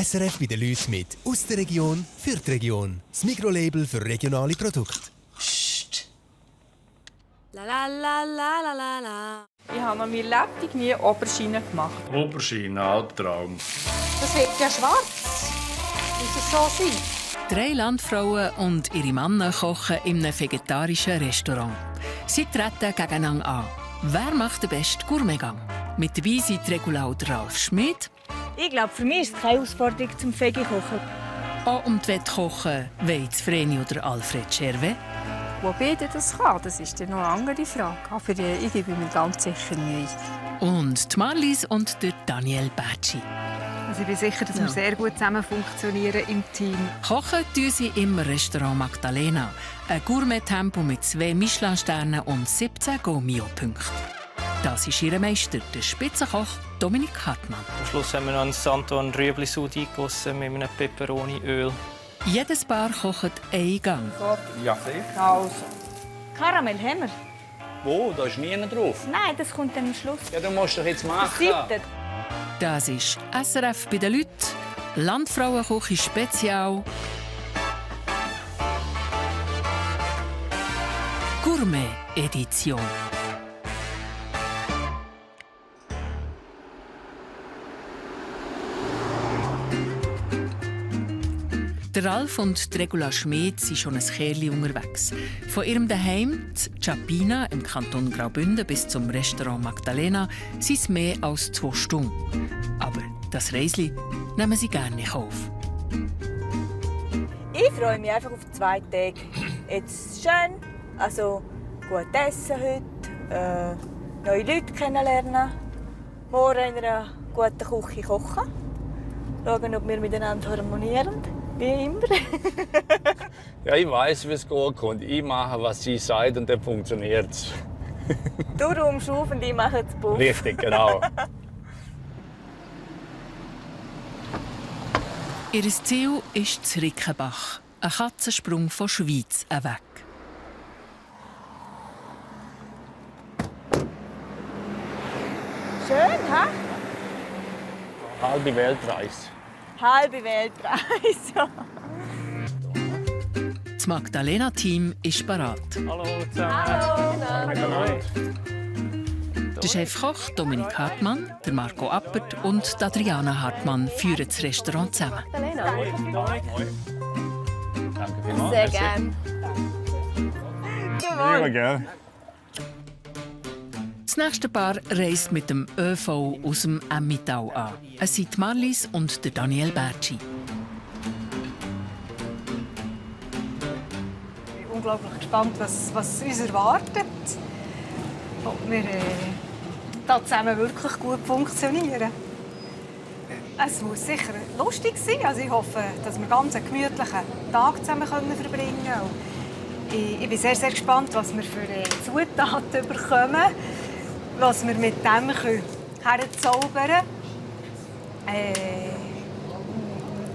SRF bei den Leuten mit «Aus der Region für die Region». Das Mikrolabel für regionale Produkte. Psst. La la la la la la la. Ich habe noch mein Lebtag nie Oberschiene gemacht. Oberschiene, Albtraum. Das wird ja schwarz. Muss es so sein? 3 Landfrauen und ihre Männer kochen in einem vegetarischen Restaurant. Sie treten gegeneinander an. Wer macht den besten Gourmetgang? Mit dabei sind Regula und Ralf Schmid. Ich glaube, für mich ist es keine Herausforderung zum Veggie-Kochen. Auch um die Wettkochen wollen Vreni oder Alfred Scherwe. Wo beide das kann, das ist dann noch eine andere Frage. Aber ich gebe mir ganz sicher Mühe. Und die Marlies und der Daniel Bätschi. Also ich bin sicher, dass wir sehr gut zusammen funktionieren im Team. Kochen tun sie im Restaurant Magdalena. Ein Gourmet-Tempo mit 2 Michelin-Sternen und 17 Gomio-Punkten. Das ist ihr Meister, der Spitzenkoch Dominik Hartmann. Am Schluss haben wir noch ein Santon Rüebli-Sud eingegossen mit einem Peperoni-Öl. Jedes Paar kocht einen Gang. Ja, sicher. Also. Karamell haben wir. Wo? Da ist niemand drauf. Nein, das kommt dann am Schluss. Ja, du musst doch jetzt machen. Siebte. Das ist SRF bei den Leuten. Landfrauenküche Spezial. Gourmet-Edition. Der Ralf und die Regula Schmid sind schon ein Kerli unterwegs. Von ihrem Daheim, Chapina im Kanton Graubünden, bis zum Restaurant Magdalena sind es mehr als 2 Stunden. Aber das Reisli nehmen sie gerne in Kauf. Ich freue mich einfach auf 2 Tage. Jetzt schön, also gut essen heute, neue Leute kennenlernen, morgen in einer guten Küche kochen, schauen, ob wir miteinander harmonieren. Wie immer. Ja, ich weiss, wie es geht. Ich mache, was sie sagt, und dann funktioniert es. Du räumst auf und ich mache das Buff. Richtig, genau. Ihr Ziel ist das Rickenbach, ein Katzensprung von Schweiz weg. Schön, hä? Halbe Weltreise. Halbe Weltreise. Ja. Das Magdalena-Team ist bereit. Hallo zusammen. Hallo. Der Chefkoch Dominik Hartmann, der Marco Appert und Adriana Hartmann führen das Restaurant zusammen. Danke vielmals. Sehr gerne. Immer gerne. Das nächste Paar reist mit dem ÖV aus dem Emmittal an. Es sind die Marlies und der Daniel Bätschi. Ich bin unglaublich gespannt, was uns erwartet. Ob wir da zusammen wirklich gut funktionieren. Es muss sicher lustig sein. Also ich hoffe, dass wir ganz einen gemütlichen Tag zusammen verbringen können. Ich bin sehr, sehr gespannt, was wir für Zutaten bekommen, was wir mit dem herzaubern können.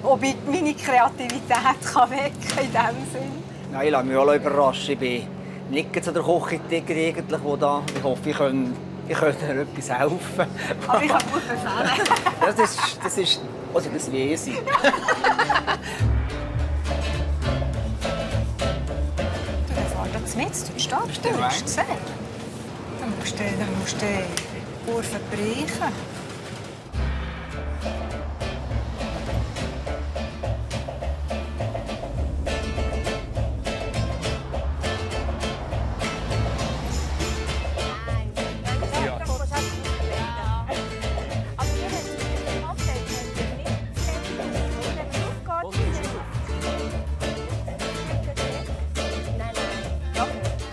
Ob ich meine Kreativität wecken kann in diesem Sinn. Nein, ich lasse mich auch überraschen. Ich bin nicht zu der Küche eigentlich, wo da. Ich hoffe, ich könnte dir etwas helfen. Aber ich kann gut befehlen. Das ist also das Wesen. Der fährt jetzt mit durch die Stadt. Du hast gesehen. Dann musst du die Uhr verbrechen.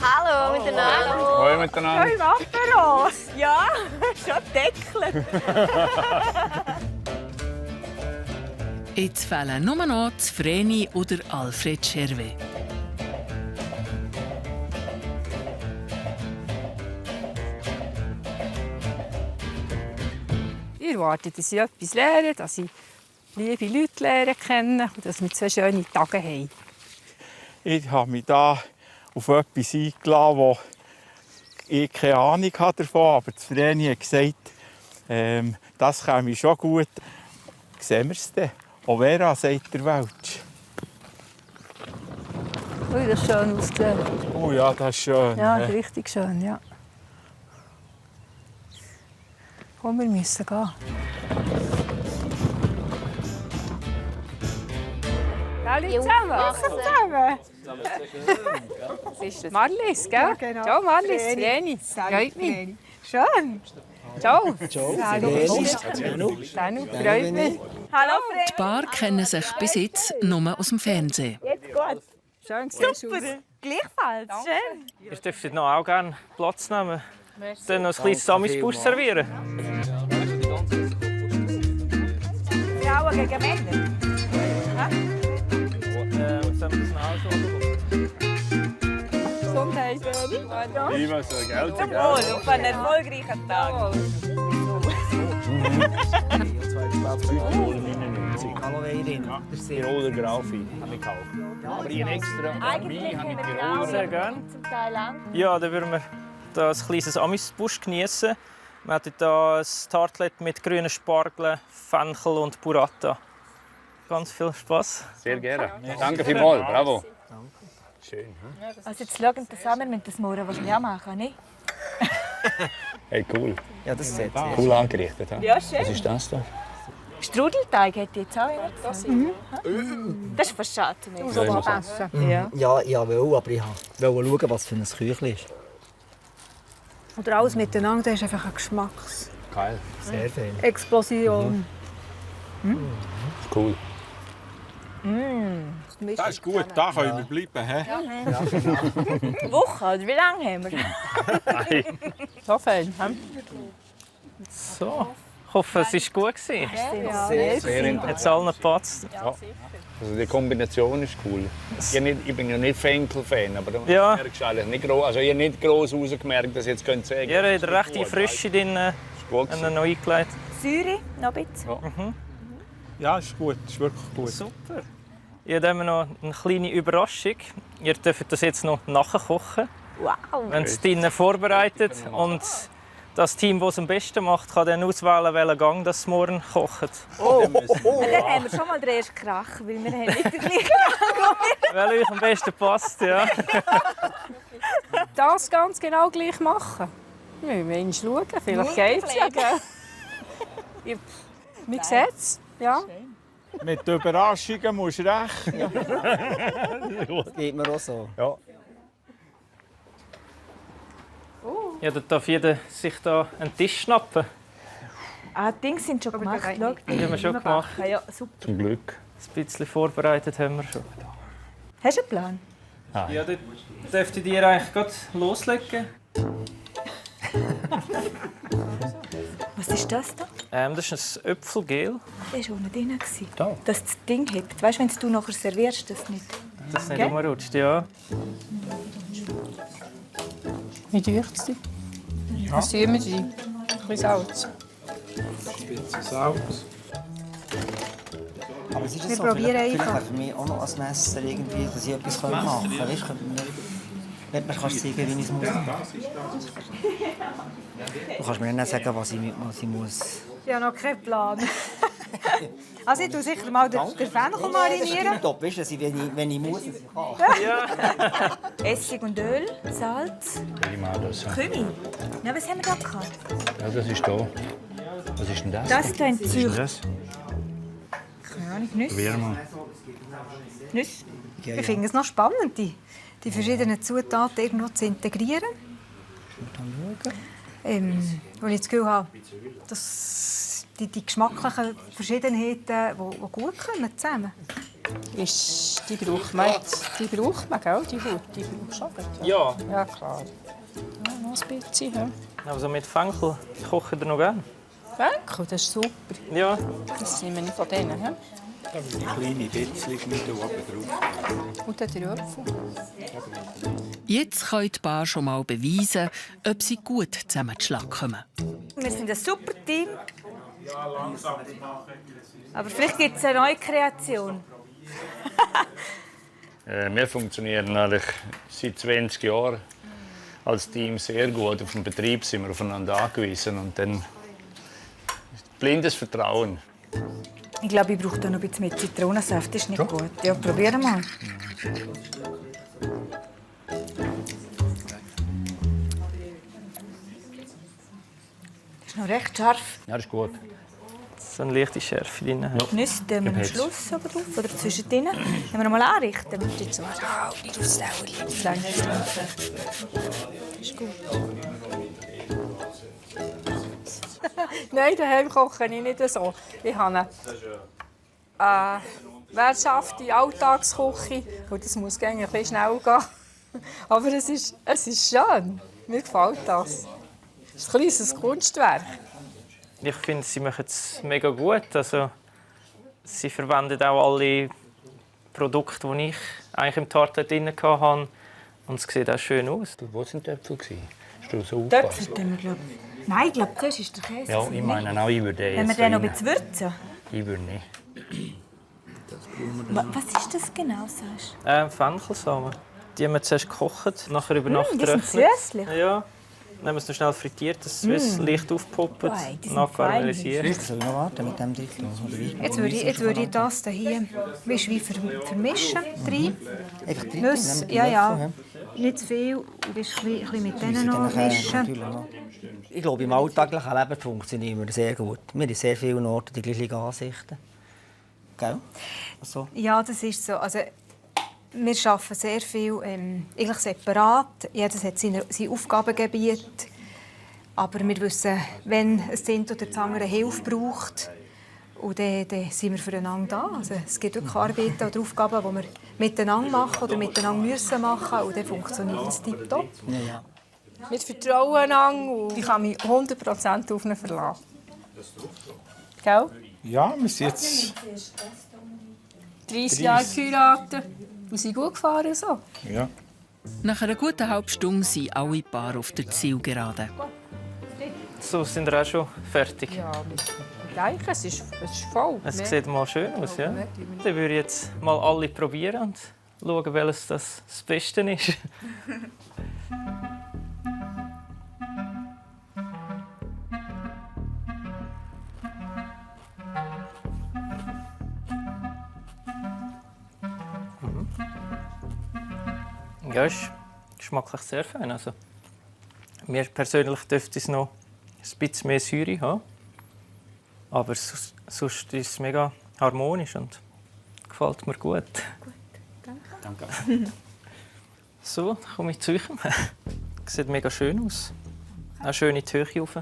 Hallo miteinander. Hallo miteinander. Hey, Wapperos. Ja, schon deckelt. Jetzt fehlen nur noch das Vreni oder Alfred Scherwe. Ich erwarte, dass ich etwas lerne, dass ich liebe Leute lernen kennen und dass wir 2 schöne Tage haben. Ich habe mich da auf etwas eingeladen, wo ich keine Ahnung davon habe. Aber das Vreni hat gesagt, das käme schon gut. Sehen wir es dann. Overa, sagt der Welsch. Ui, das ist schön ausgesehen. Oh ja, das ist schön. Ja, das ist richtig schön, ja. Komm, wir müssen gehen. Alle zusammen. Das ist Marlies, gell? Ja, genau. Ciao, Marlies. Vreni. Vreni. Freut mich. Schön. Ciao. Vreni. Danu, freut mich. Hallo, Die Paar kennen sich bis jetzt nur aus dem Fernsehen. Jetzt gut. Schön, Super. Gleichfalls. Schön. Ihr dürftet noch auch gerne Platz nehmen. Dann noch ein kleines Samisbusch servieren. Frauen gegen Männer. Gesundheit. Immer so, gell? Zum Wohl auf einen erfolgreichen Tag. Hallo Weirin. Tiroler Graufi habe ich gekauft. Aber ich extra Eigentlich habe ich haben wir Tiroler. Sehr gerne. zum Teil lang. Ja, dann würden wir da ein kleines Amisbusch genießen. Wir haben hier ein Tartlet mit grünen Spargeln, Fenchel und Burrata. Ganz viel Spaß. Sehr gerne. Danke vielmals, bravo. Schön. Also jetzt schauen wir zusammen, wir müssen das morgen wahrscheinlich auch machen, nicht? Hey, cool. Ja, das sieht sehr Cool angerichtet. He? Ja, schön. Was ist das da? Strudelteig hätte ich jetzt auch immer gesagt. Das ist fast schade zu mir. Soll ich mal sagen? Ja. Ja, ich will, aber ich wollte schauen, was für ein Küchlein ist. Oder alles miteinander, das ist einfach eine Geil. Sehr viel. Geschmacksexplosion. Cool. Das ist gut, da können wir bleiben. He? Eine Woche, oder wie lange haben wir? So fein. So. Ich hoffe, es war gut. Sehr interessant. Hat es allen gepasst? Ja. Also die Kombination ist cool. Ich bin ja nicht Fenkel-Fan, aber da Ja. merkst du eigentlich nicht groß. Also ich habe nicht groß rausgemerkt, dass ich jetzt sagen könnte. Ja, hat recht die Frische drin Gut noch eingelegt. Säure, noch ein bisschen. Ja, ist gut, ist wirklich gut. Super. Ich habe noch eine kleine Überraschung. Ihr dürft das jetzt noch nachkochen. Wow. Wir haben es drinnen vorbereitet. Und das Team, das es am besten macht, kann dann auswählen, welchen Gang das morgen kocht. Dann haben wir schon mal den ersten Krach, weil wir haben nicht den gleichen Gang. Weil euch am besten passt, ja. Das ganz genau gleich machen. Wir müssen schauen, vielleicht geht es ja. Gell? Wir sehen es. Ja. Mit den Überraschungen musst du rechnen. Das geht mir auch so. Ja. Ja, dann darf jeder sich da einen Tisch schnappen. Ah, die Dinge sind schon gemacht. Schau. Die haben wir schon gemacht. Ja, super. Zum Glück. Ein bisschen vorbereitet haben wir schon. Hast du einen Plan? Ja, dann dürftet ihr eigentlich gerade loslegen. Was ist das da? Das ist ein Äpfelgel. Das war unten drin. Da. Dass das Ding hebt. Weißt du, wenn du nachher servierst, das nicht. Das nicht Gell? rumrutscht, ja. Wie dürft es? Was tun wir rein? Ein bisschen Salz. Aber es ist Wir so, probieren vielleicht einfach. wäre für mich auch noch ein Messer, irgendwie, dass ich etwas machen könnte. Weißt du, wenn du mir zeigen, wie ich es muss. Du kannst mir nicht sagen, was ich muss. Ich habe noch keinen Plan. Also ich tue sicher mal den Fenchel marinieren. Top, weißt du, dass ich, wenn ich muss, dass ich kann. Essig und Öl, Salz, Ich mache das. Kümmel. Na, was haben wir da gehabt? Ja, das ist da. Was ist denn das? Das hier in Was ist Zürich. denn das? Keine Ahnung, Nüsse. Probier mal. Nüsse. Ich finde es noch spannend, die verschiedenen Zutaten irgendwo zu integrieren. Weil ich das Gefühl habe, dass die geschmacklichen Verschiedenheiten, die gut kommen zusammen. Die braucht man jetzt. Die braucht man, gell? Die Haut, die brauchst du auch. Ja, Ja, klar. Ja, noch ein bisschen. Ja. also mit Fenchel kocht ihr noch gerne. Fenchel, das ist super. Ja. Das nehmen wir von denen. Ja? Kleine Bitzchen schneiden oben drauf. Und dann der Apfel. Jetzt können die Paar schon mal beweisen, ob sie gut zusammengeschlagen kommen. Wir sind ein super Team. Aber vielleicht gibt es eine neue Kreation. Wir funktionieren eigentlich seit 20 Jahren als Team sehr gut. Auf dem Betrieb sind wir aufeinander angewiesen. Und dann blindes Vertrauen. Ich glaube, ich brauche da noch ein bisschen mit Zitronensaft. Das ist nicht gut. Ja, probieren wir mal. Das ist noch recht scharf. Ja, das ist gut. So eine leichte Schärfe drin. Ja. Nüsse tun wir am Schluss oben drauf oder zwischendrin. Wenn wir noch mal anrichten. Nicht so nicht aufs Dauerli. Das ist gut. Nein, daheim koche ich nicht so. Ich habe eine wertschafte Alltagsküche. Und das muss ein bisschen schnell gehen. Aber es ist schön. Mir gefällt das. Es ist ein kleines Kunstwerk. Ich finde, sie machen es mega gut. Also, sie verwenden auch alle Produkte, die ich eigentlich im Tartlet drin hatte. Und es sieht auch schön aus. Wo waren die Äpfel? Hast du so Töpfe tun wir, glaube ich. Nein, ich glaube, zuerst ist der Käse. Ja, ich meine auch, ich würde den Wenn wir jetzt den noch rein. ein bisschen würzen. Ich würde nicht. Was ist das genau, sagst du? Fenchelsamen. Die haben wir zuerst gekocht, nachher über Nacht die sind getrocknet. süßlich. Ja. Dann haben wir es noch schnell frittiert, dass es leicht aufpoppt, Wow, die sind nachkaramellisiert. Soll ich noch warten mit dem Drittel? Jetzt würde ich das hier wie vermischen. Rein. Einfach drin? Nüsse, ja. Nicht zu viel. Und ein bisschen mit denen noch mischen. Ich glaube, im alltäglichen Leben funktionieren wir sehr gut. Wir haben sehr vielen Orten die gleichen Ansichten. Gell? Also. Ja, das ist so. Also, wir arbeiten sehr viel eigentlich separat. Jeder hat sein Aufgabengebiet. Aber wir wissen, wenn ein Kind oder das andere Hilfe braucht, und dann sind wir füreinander da. Also, es gibt wirklich Arbeiten oder Aufgaben, die wir miteinander machen oder miteinander müssen machen. Und dann funktioniert das tiptop. Ja. Wir vertrauen einander und ich kann mich 100% auf ihn verlassen. Gell? Ja, wir sind jetzt 30 Jahre geheiratet und sind gut gefahren. So. ja. Nach einer guten halben Stunde sind alle Paar auf der Zielgerade. So sind wir auch schon fertig. Ja, ich denke, es ist voll. Es sieht mal schön aus. Ja? Dann würde ich jetzt mal alle probieren und schauen, welches das Beste ist. Ja, ist geschmacklich sehr fein. Also, mir persönlich dürfte es noch ein bisschen mehr Säure haben. Aber sonst ist es mega harmonisch und gefällt mir gut. Danke. So, dann komme ich zu euch. Sieht mega schön aus. Auch schön in die Höhe rauf.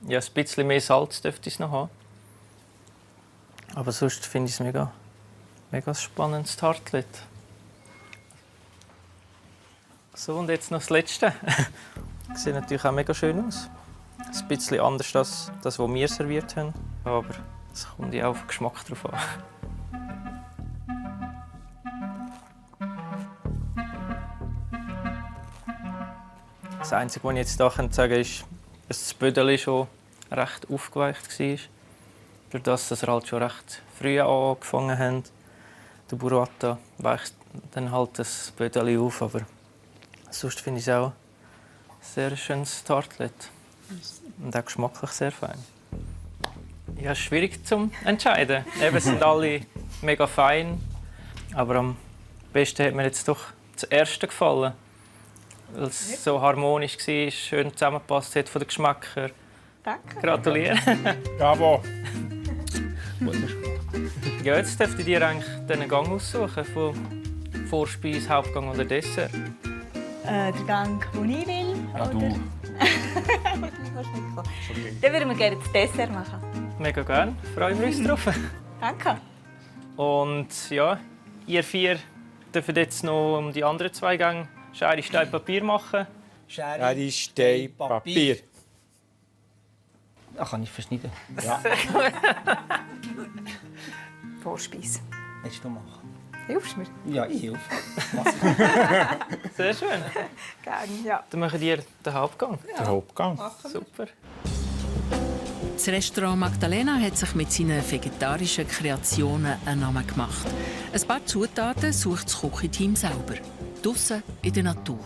Ja, ein bisschen mehr Salz dürfte es noch haben. Aber sonst finde ich es mega spannendes Tartlet. So, und jetzt noch das Letzte. Sieht natürlich auch mega schön aus. Ein bisschen anders als das, was wir serviert haben. Aber es kommt ja auch auf den Geschmack drauf an. Das Einzige, was ich jetzt hier sagen kann, ist, dass das Bödeli schon recht aufgeweicht war. Durch das, dass wir halt schon recht früh angefangen haben. Der Burrata weicht dann halt das Bödeli auf. Aber sonst finde ich es auch ein sehr schönes Tartlet. Und auch geschmacklich sehr fein. Ja, es ist schwierig zu entscheiden. Eben sind alle mega fein. Aber am besten hat mir jetzt doch das erste gefallen. Weil es so harmonisch war, schön zusammengepasst hat von den Geschmäckern. Danke. Gratuliere. Bravo. Ja, jetzt dürft ihr eigentlich den Gang aussuchen, von Vorspeise, Hauptgang oder Dessert. Der Gang, den ich will. Ja, du. Dann würden wir gerne das Dessert machen. Mega gerne, freuen wir uns drauf. Danke. Und ja, ihr vier dürft jetzt noch um die anderen zwei Gänge Schere, Stein, Papier machen. Schere, Stein, Papier. Da kann ich verschneiden. Ja. Vorspeise. Willst du machen? Hilfst du mir? Ja, ich helfe. Sehr schön. Gerne, ja. Dann machen ihr den Hauptgang. Der Hauptgang. Super. Das Restaurant Magdalena hat sich mit seinen vegetarischen Kreationen einen Namen gemacht. Ein paar Zutaten sucht das Küchenteam selber. Draussen in der Natur.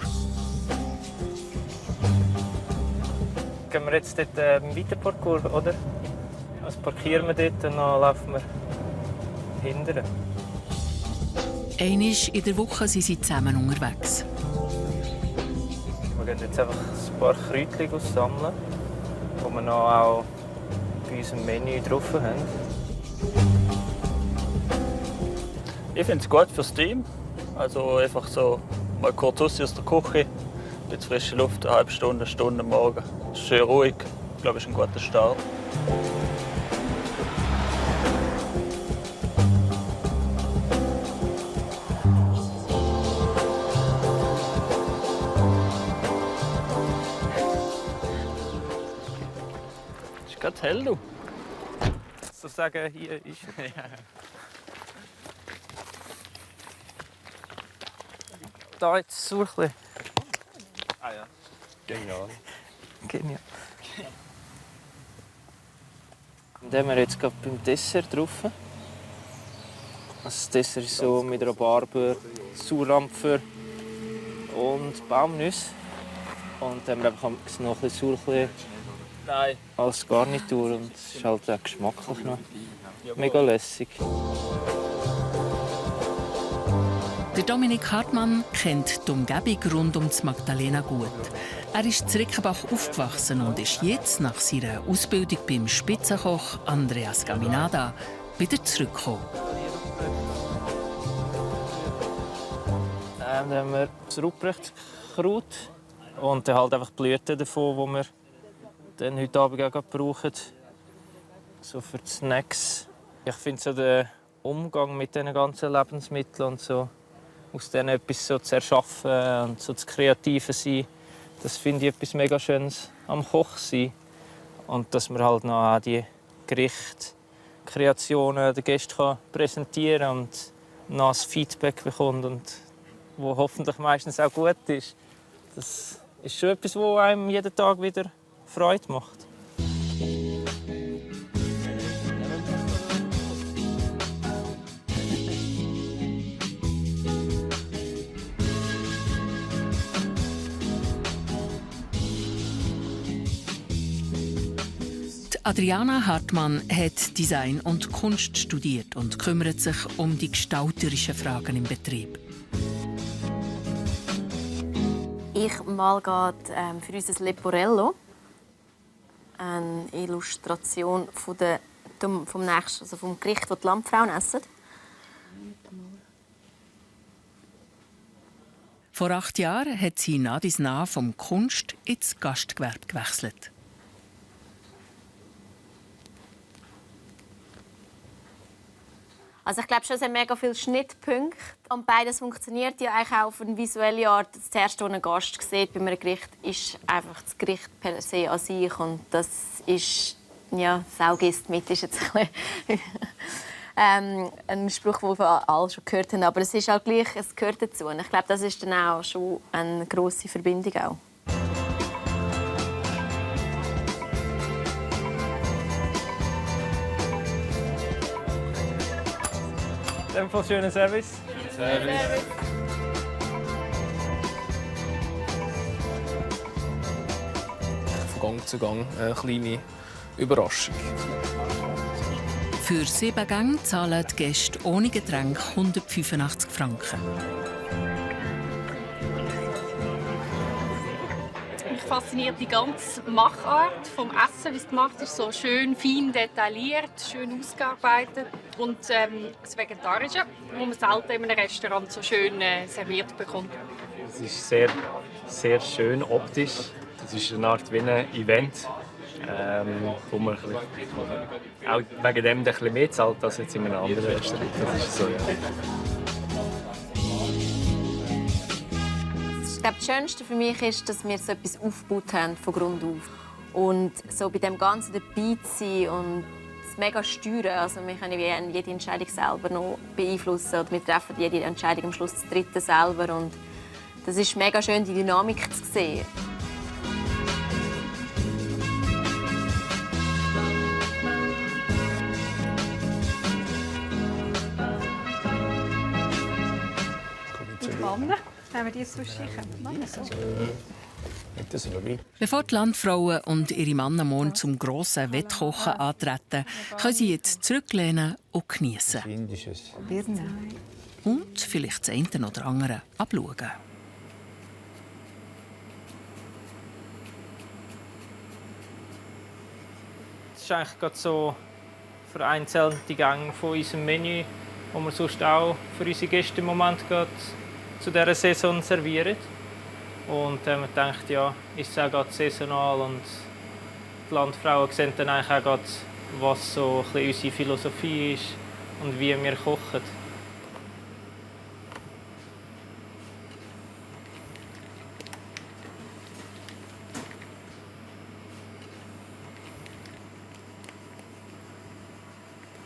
Gehen wir jetzt dort weiter Parcours, oder? Also parkieren wir dort und dann laufen wir hinterher. Einmal in der Woche sind sie zusammen unterwegs. Wir gehen jetzt einfach ein paar Kräutchen sammeln, die wir noch auch bei unserem Menü drauf haben. Ich finde es gut fürs Team. Also einfach so mal kurz aus der Küche, ein bisschen frische Luft, eine halbe Stunde, eine Stunde am Morgen. Es ist schön ruhig. Ich glaube, es ist ein guter Start. Es ist ganz hell, du. So sagen, hier ist da jetzt das Suchli. Ah ja, genial. Genial. Und dann haben wir jetzt gerade beim Dessert drauf. Also das Dessert ist so mit Rhabarber, Sauerampfer und Baumnüsse. Und dann haben wir einfach noch ein bisschen Sauerli als Garnitur. Und es ist halt auch geschmacklich noch. Mega lässig. Der Dominik Hartmann kennt die Umgebung rund um das Magdalena gut. Er ist in Rickenbach aufgewachsen und ist jetzt nach seiner Ausbildung beim Spitzenkoch Andreas Gaminada wieder zurückgekommen. Dann haben wir das Ruprechtkraut und dann halt einfach die Blüten davon, die wir dann heute Abend auch brauchen. So für die Snacks. Ich finde so den Umgang mit diesen ganzen Lebensmitteln und so, aus denen etwas so zu erschaffen und so das Kreative sein, das finde ich etwas mega Schönes am Koch sein. Und dass man halt noch auch die Gerichte, Kreationen den Gästen präsentieren kann und noch ein Feedback bekommt und wo hoffentlich meistens auch gut ist. Das ist schon etwas, was einem jeden Tag wieder Freude macht. Adriana Hartmann hat Design und Kunst studiert und kümmert sich um die gestalterischen Fragen im Betrieb. Ich male gerade für uns ein Leporello. Eine Illustration vom nächsten, also vom Gericht, das die Landfrauen essen. Vor 8 Jahren hat sie nah dies nah vom Kunst ins Gastgewerbe gewechselt. Also ich glaube schon, es hat mega viele Schnittpunkte. Und beides funktioniert ja eigentlich auch auf eine visuelle Art. Das erste, was ein Gast sieht bei einem Gericht, ist einfach das Gericht per se an sich. Und das ist, ja, «Sau gisst mit» ist jetzt ein bisschen ein Spruch, den wir alle schon gehört haben. Aber es ist auch gleich, es gehört dazu. Und ich glaube, das ist dann auch schon eine grosse Verbindung auch. In dem Fall schönen Service. Service. Von Gang zu Gang eine kleine Überraschung. Für 7 Gänge zahlen die Gäste ohne Getränk 185 Franken. Mich fasziniert die ganze Machart vom Essen, wie es gemacht ist, so schön, fein detailliert, schön ausgearbeitet. Und das Vegetarische, das man selten in einem Restaurant so schön serviert bekommt. Es ist sehr, sehr schön optisch. Das ist eine Art wie ein Event, wo man auch wegen dem ein bisschen mehr zahlt als jetzt in einem anderen Restaurant. Das ist so, ja. Ich glaube, das Schönste für mich ist, dass wir so etwas aufgebaut haben von Grund auf. Und so bei dem Ganzen dabei zu sein und es mega steuern. Also wir können jede Entscheidung selber noch beeinflussen. Und wir treffen jede Entscheidung am Schluss das Dritte selber. Und das ist mega schön, die Dynamik zu sehen. Männer. Nehmen wir die Sushi? Bevor die Landfrauen und ihre Männer morgen zum grossen Wettkochen antreten, können sie jetzt zurücklehnen und geniessen. Und vielleicht das eine oder andere abschauen. Das ist eigentlich gerade so vereinzelte Gänge von unserem Menü, die wir sonst auch für unsere Gäste im Moment gerade zu dieser Saison servieren. Und wir denkt, ja, ist es auch gerade saisonal und die Landfrauen sehen dann eigentlich auch gerade, was so ein bisschen unsere Philosophie ist und wie wir kochen.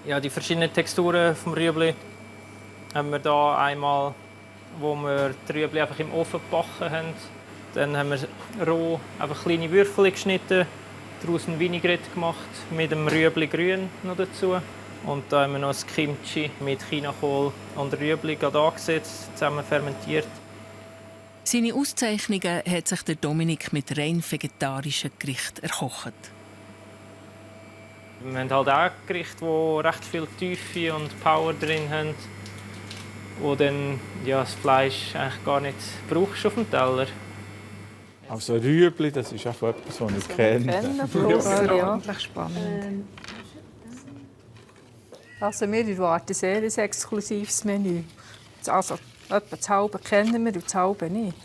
Ja, die verschiedenen Texturen des Rüebli haben wir hier einmal, wo wir die Rüebli einfach im Ofen gebacken haben. Dann haben wir roh einfach kleine Würfel geschnitten, daraus ein Vinaigrette gemacht mit dem Rüebli grün noch dazu. Und da haben wir noch das Kimchi mit Chinakohl und Rüebli angesetzt, zusammen fermentiert. Seine Auszeichnungen hat sich der Dominik mit rein vegetarischen Gerichten erkocht. Wir haben halt auch Gerichte, die recht viel Tiefe und Power drin haben, wo dann das Fleisch eigentlich gar nicht brauchst auf dem Teller. Also Rüebli, das ist einfach etwas, was ich kenne. Ordentlich spannend. Also wir erwarten sehr ein exklusives Menü. Also etwa das halbe kennen wir und das halbe nicht.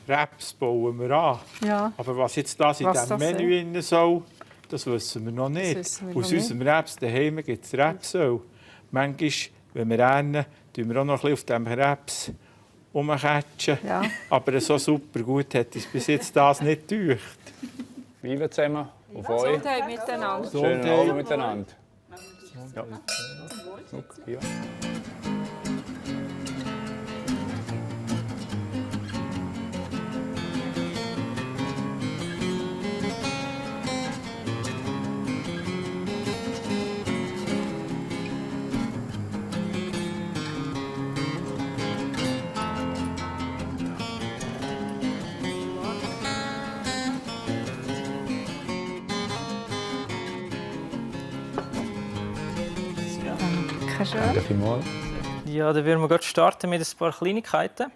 Raps bauen wir an. Ja. Aber was jetzt das in diesem Menü drin soll, das wissen wir noch nicht. Aus unserem Raps daheim gibt es Rapsöl. Manchmal, wenn wir ernten, tun wir auch noch ein bisschen auf diesem Raps rumkatschen. Ja. Aber so super gut hat es bis jetzt das nicht gedacht. Liebe zusammen, auf euch. Gesundheit miteinander. Schönen Abend miteinander. Ja. Ja. Ja, dann würden wir gerade starten mit ein paar Kleinigkeiten.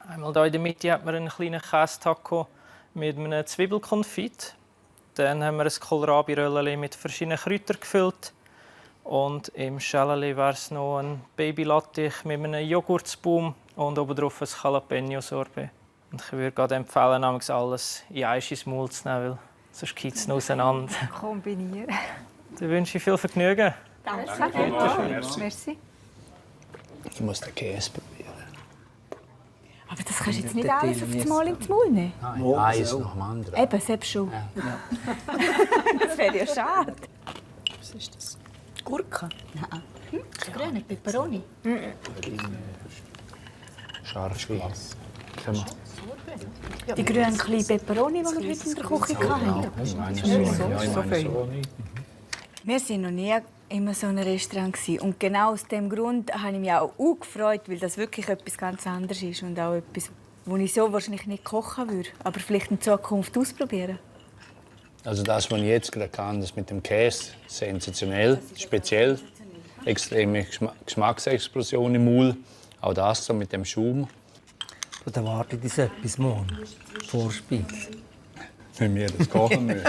Einmal hier in der Mitte hat man einen kleinen Käsetaco mit einem Zwiebelkonfit. Dann haben wir ein Kohlrabi-Röllchen mit verschiedenen Kräutern gefüllt. Und im Schäleli wäre es noch ein Babylattich mit einem Joghurtsbaum und obendrauf ein Jalapeno-Sorbet. Und ich würde gerade empfehlen, alles in ins Maul zu nehmen, weil sonst geht es auseinander. Kombinieren. Dann wünsche ich viel Vergnügen. Danke. Merci. Ich muss den Käse probieren. Aber das kannst du jetzt nicht alles auf das Mal ins Maul nehmen. Nein, eins nach dem anderen. Eben, selbst schon. Ja. Das wäre ja schade. Was ist das? Gurke? Nein. Das grüne Peperoni. Scharf-Weiß. Die grünen kleinen Peperoni, die wir heute in der Küche hatten. Wir waren noch nie in so einem Restaurant. Und genau aus diesem Grund habe ich mich auch gefreut, weil das wirklich etwas ganz anderes ist. Und auch etwas, das ich so wahrscheinlich nicht kochen würde, aber vielleicht in Zukunft ausprobieren. Also das, was ich jetzt gerade kann, das mit dem Käse, sensationell, speziell. Extreme Geschmacksexplosion im Maul. Auch das so mit dem Schaum. Und erwartet uns etwas morgen. Vorspeise. Wenn wir das kochen müssen.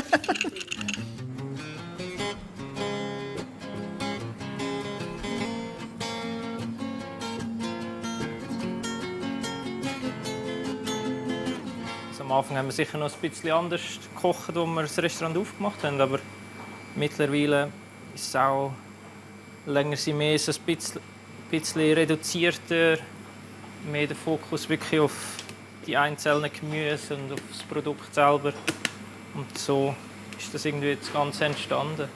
Am Anfang haben wir sicher noch ein bisschen anders gekocht, als wir das Restaurant aufgemacht haben. Aber mittlerweile ist es auch länger mehr so ein bisschen reduzierter. Mehr der Fokus wirklich auf die einzelnen Gemüse und auf das Produkt selber. Und so ist das irgendwie das Ganze entstanden.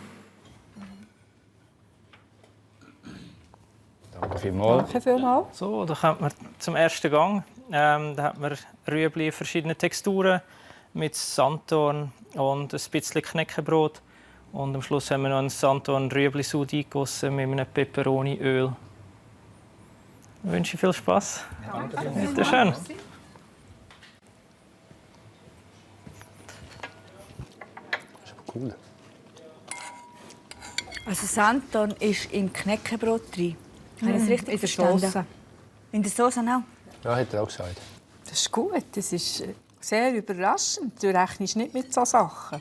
Danke vielmals. Danke vielmals. So, da kommt man zum ersten Gang. Da hat man Rüebli in verschiedenen Texturen mit Sanddorn und ein bisschen Knäckebrot. Und am Schluss haben wir noch ein Sanddorn-Rüebli-Sud eingegossen mit einem Peperoni-Öl. Ich wünsche viel Spass. Bitte schön. Cool. Also Santon ist im Knäckebrot drin. Habe ich es richtig in der verstanden? Sauce. In der Sauce auch? Ja, hat er auch gesagt. Das ist gut. Das ist sehr überraschend. Du rechnest nicht mit solchen Sachen.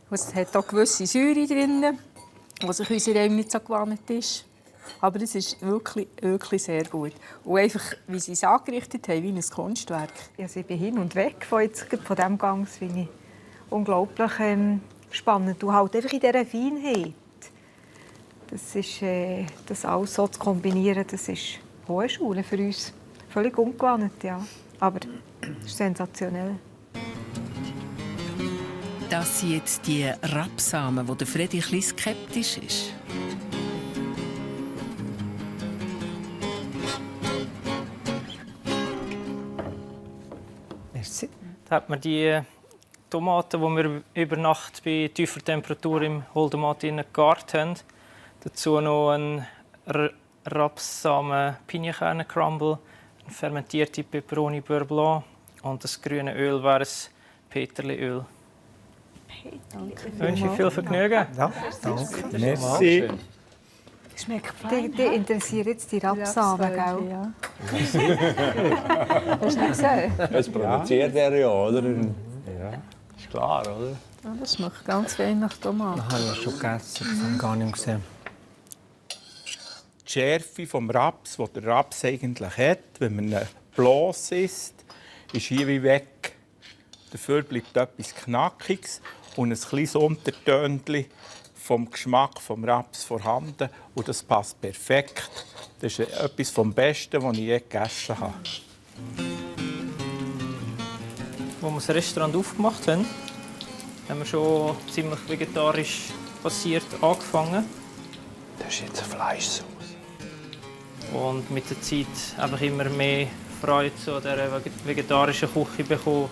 Es hat auch gewisse Säure drin, was sich unser Heim nicht so gewohnt ist. Aber es ist wirklich, wirklich sehr gut. Und einfach, wie sie es angerichtet haben, wie ein Kunstwerk. Also ich bin hin und weg von diesem Gang. Das finde ich unglaublich spannend. Du halt einfach in dieser Feinheit. Das alles so zu kombinieren, das ist hohe Schule für uns. Völlig ungewohnt, ja. Aber es ist sensationell. Das sind jetzt die Rapsamen, wo der Freddy ein bisschen skeptisch ist. Merci. Da hat man die Tomaten, die wir über Nacht bei tiefer Temperatur im Holdermat gegart haben. Dazu noch ein Rapsamen Pinienkerne Crumble, eine fermentierte Peperoni Beurre Blanc und das grüne Öl wäre ein Peterliöl. Danke. Ich wünsche viel Vergnügen. Ja, danke. Merci. Schmeckt fein. Die interessiert jetzt die Rapsamen, gell? Ja. Hast du nicht gesehen? Das produziert er ja, oder? Ja, ist klar, oder? Ja, das schmeckt ganz fein nach Tomaten. Das habe ich schon gegessen, das habe ich gar nicht gesehen. Die Schärfe vom Raps, die der Raps eigentlich hat, wenn man ihn bloß isst, ist hier wie weg. Dafür bleibt etwas Knackiges und ein kleines Untertönchen vom Geschmack des Raps vorhanden. Und das passt perfekt. Das ist etwas vom Besten, was ich je gegessen habe. Als wir das Restaurant aufgemacht haben, haben wir schon ziemlich vegetarisch basiert angefangen. Das ist jetzt eine Fleischsauce. Und mit der Zeit einfach immer mehr Freude an dieser vegetarischen Küche bekommen.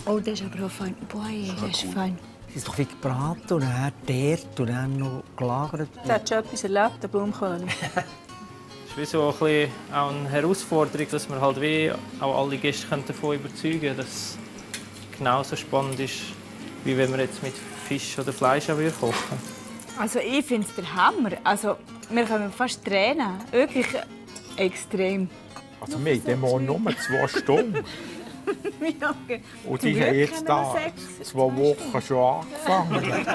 Oh, das ist aber auch fein. Boah, das ist fein. Es ist doch wie gebraten und dann teert und dann noch gelagert. Du hast schon etwas erlebt, der Blumenkönig. Es ist wie so ein bisschen auch eine Herausforderung, dass wir halt wie auch alle Gäste davon überzeugen können, dass es genauso spannend ist, wie wenn wir jetzt mit Fisch oder Fleisch kochen würden. Also ich finde es der Hammer. Also, wir können fast Tränen. Wirklich extrem. Also wir haben morgen nur 2 Stunden. Und die haben jetzt da 2 Wochen schon angefangen.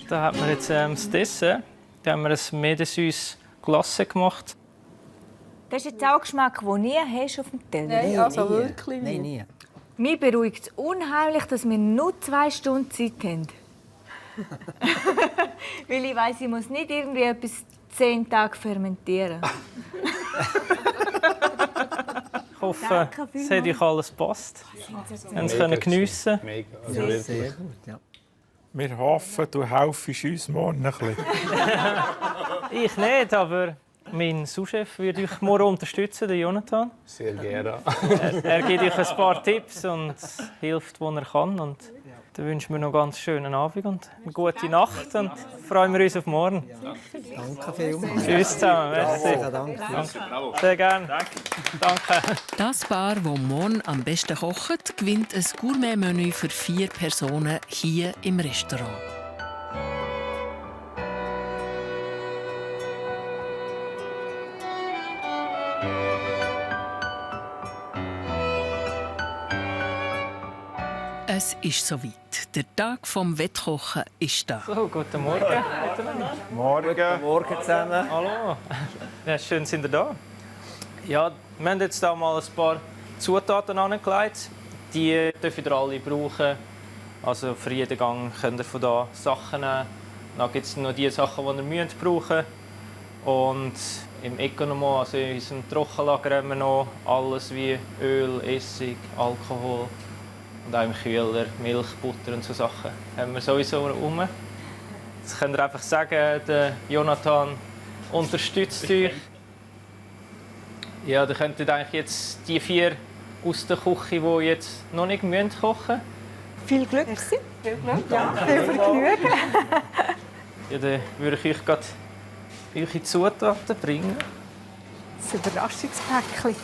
Da hat man jetzt das Dessert. Da haben wir ein Medesüß Glace gemacht. Das ist jetzt auch Geschmack, den du nie hast auf dem Teller. Nein, also wirklich nicht. Nein, nie. Mich beruhigt es unheimlich, dass wir nur 2 Stunden Zeit haben. Weil ich weiss, ich muss nicht irgendwie etwas 10 Tage fermentieren. Ich hoffe, es hat euch alles gepasst. Wir haben es geniessen. Sehr gut, ja. Wir hoffen, du hilfst uns morgen ein bisschen. Ich nicht, aber mein Sous-Chef wird euch morgen unterstützen, der Jonathan. Sehr gerne. Er gibt euch ein paar Tipps und hilft, wo er kann. Und dann wünschen wir noch einen ganz schönen Abend und eine gute Nacht und freuen wir uns auf morgen. Danke vielmals. Tschüss zusammen. Merci. Ja, danke. Sehr gerne. Danke. Das Paar, das morgen am besten kocht, gewinnt ein Gourmet-Menü für 4 Personen hier im Restaurant. Es ist soweit. Der Tag vom Wettkochen ist da. So, guten Morgen. Morgen. Morgen zusammen. Hallo. Ja, schön, sind ihr da. Ja, wir haben jetzt da mal ein paar Zutaten angelegt. Die dürft ihr alle brauchen. Also für jeden Gang könnt ihr von da Sachen nehmen. Dann gibt es noch die Sachen, die ihr brauchen müsst. Und im Economo, also in unserem Trockenlager, haben wir noch alles wie Öl, Essig, Alkohol. Und auch im Kühler, Milch, Butter und so Sachen haben wir sowieso rum. Jetzt könnt ihr einfach sagen, der Jonathan unterstützt euch. Ja, ihr könntet eigentlich jetzt die 4 aus der Küche, die jetzt noch nicht kochen müssen. Viel Glück. Viel Glück. Ja, viel Vergnügen. Ja, dann würde ich euch gerade eure Zutaten bringen. Das Überraschungspäckchen.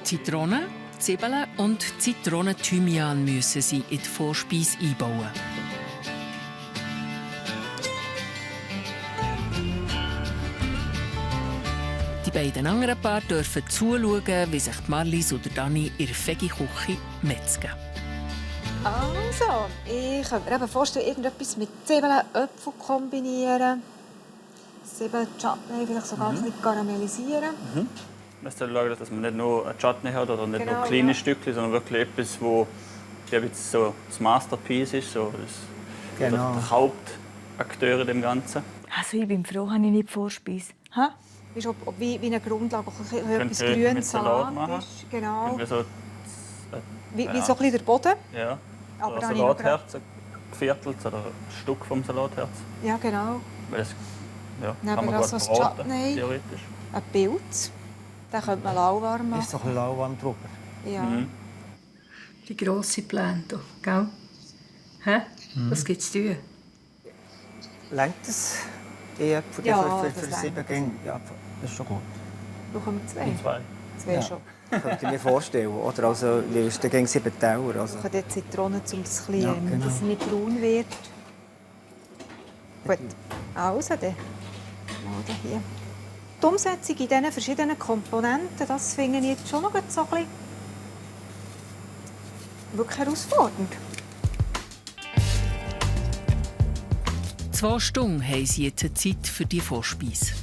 Zitronen, Zwiebeln und Zitronen-Thymian müssen sie in die Vorspeise einbauen. Die beiden anderen Paare dürfen zuschauen, wie sich Marlies oder Dani in der Veggie-Küche metzgen. Also, ich könnte mir eben vorstellen, irgendetwas mit Zwiebeln, Äpfeln kombinieren. Zwiebeln-Chutney vielleicht sogar ein bisschen karamellisieren. Man muss schauen, dass man nicht nur eine Chutney hat oder nicht Genau, nur kleine ja. Stückchen, sondern wirklich etwas, wo so das Masterpiece ist, so Genau. der Hauptakteur in dem Ganzen. Also ich bin froh, habe ich nicht Vorspeise. Ha? Ist wie eine Grundlage, auch etwas Könnt ihr mit grünes Salat Salat machen. ist. Genau. Irgendwie so, Wie so ein bisschen der Boden. Ja. Aber Oder dann ein habe ich noch Salatherz, ein Viertel oder ein Stück vom Salatherz. Ja, genau. Weil das, ja, Neben kann man das gut so ein braten, Chutney. theoretisch. Ein Pilz. Den könnte man lauwarm machen. Ist so ein bisschen lauwarm drüber. Ja. Die grossen Pläne hier, gell? Hä? Was gibt es zu tun? Längt das eher für Ja, für das 7 Gänge? Ja, das ist schon gut. Brauchen wir 2? Zwei. 2 Ja. schon. Könnte ich mir vorstellen. Oder also, wie ist der Gang 7 Teller? Also. Wir brauchen die Zitronen, um das ein bisschen, Ja, genau. dass es nicht braun wird. Gut, also dann. Mal hier. Die Umsetzung in diesen verschiedenen Komponenten, das finde ich jetzt schon noch so ein bisschen wirklich herausfordernd. 2 Stunden haben sie jetzt Zeit für die Vorspeise.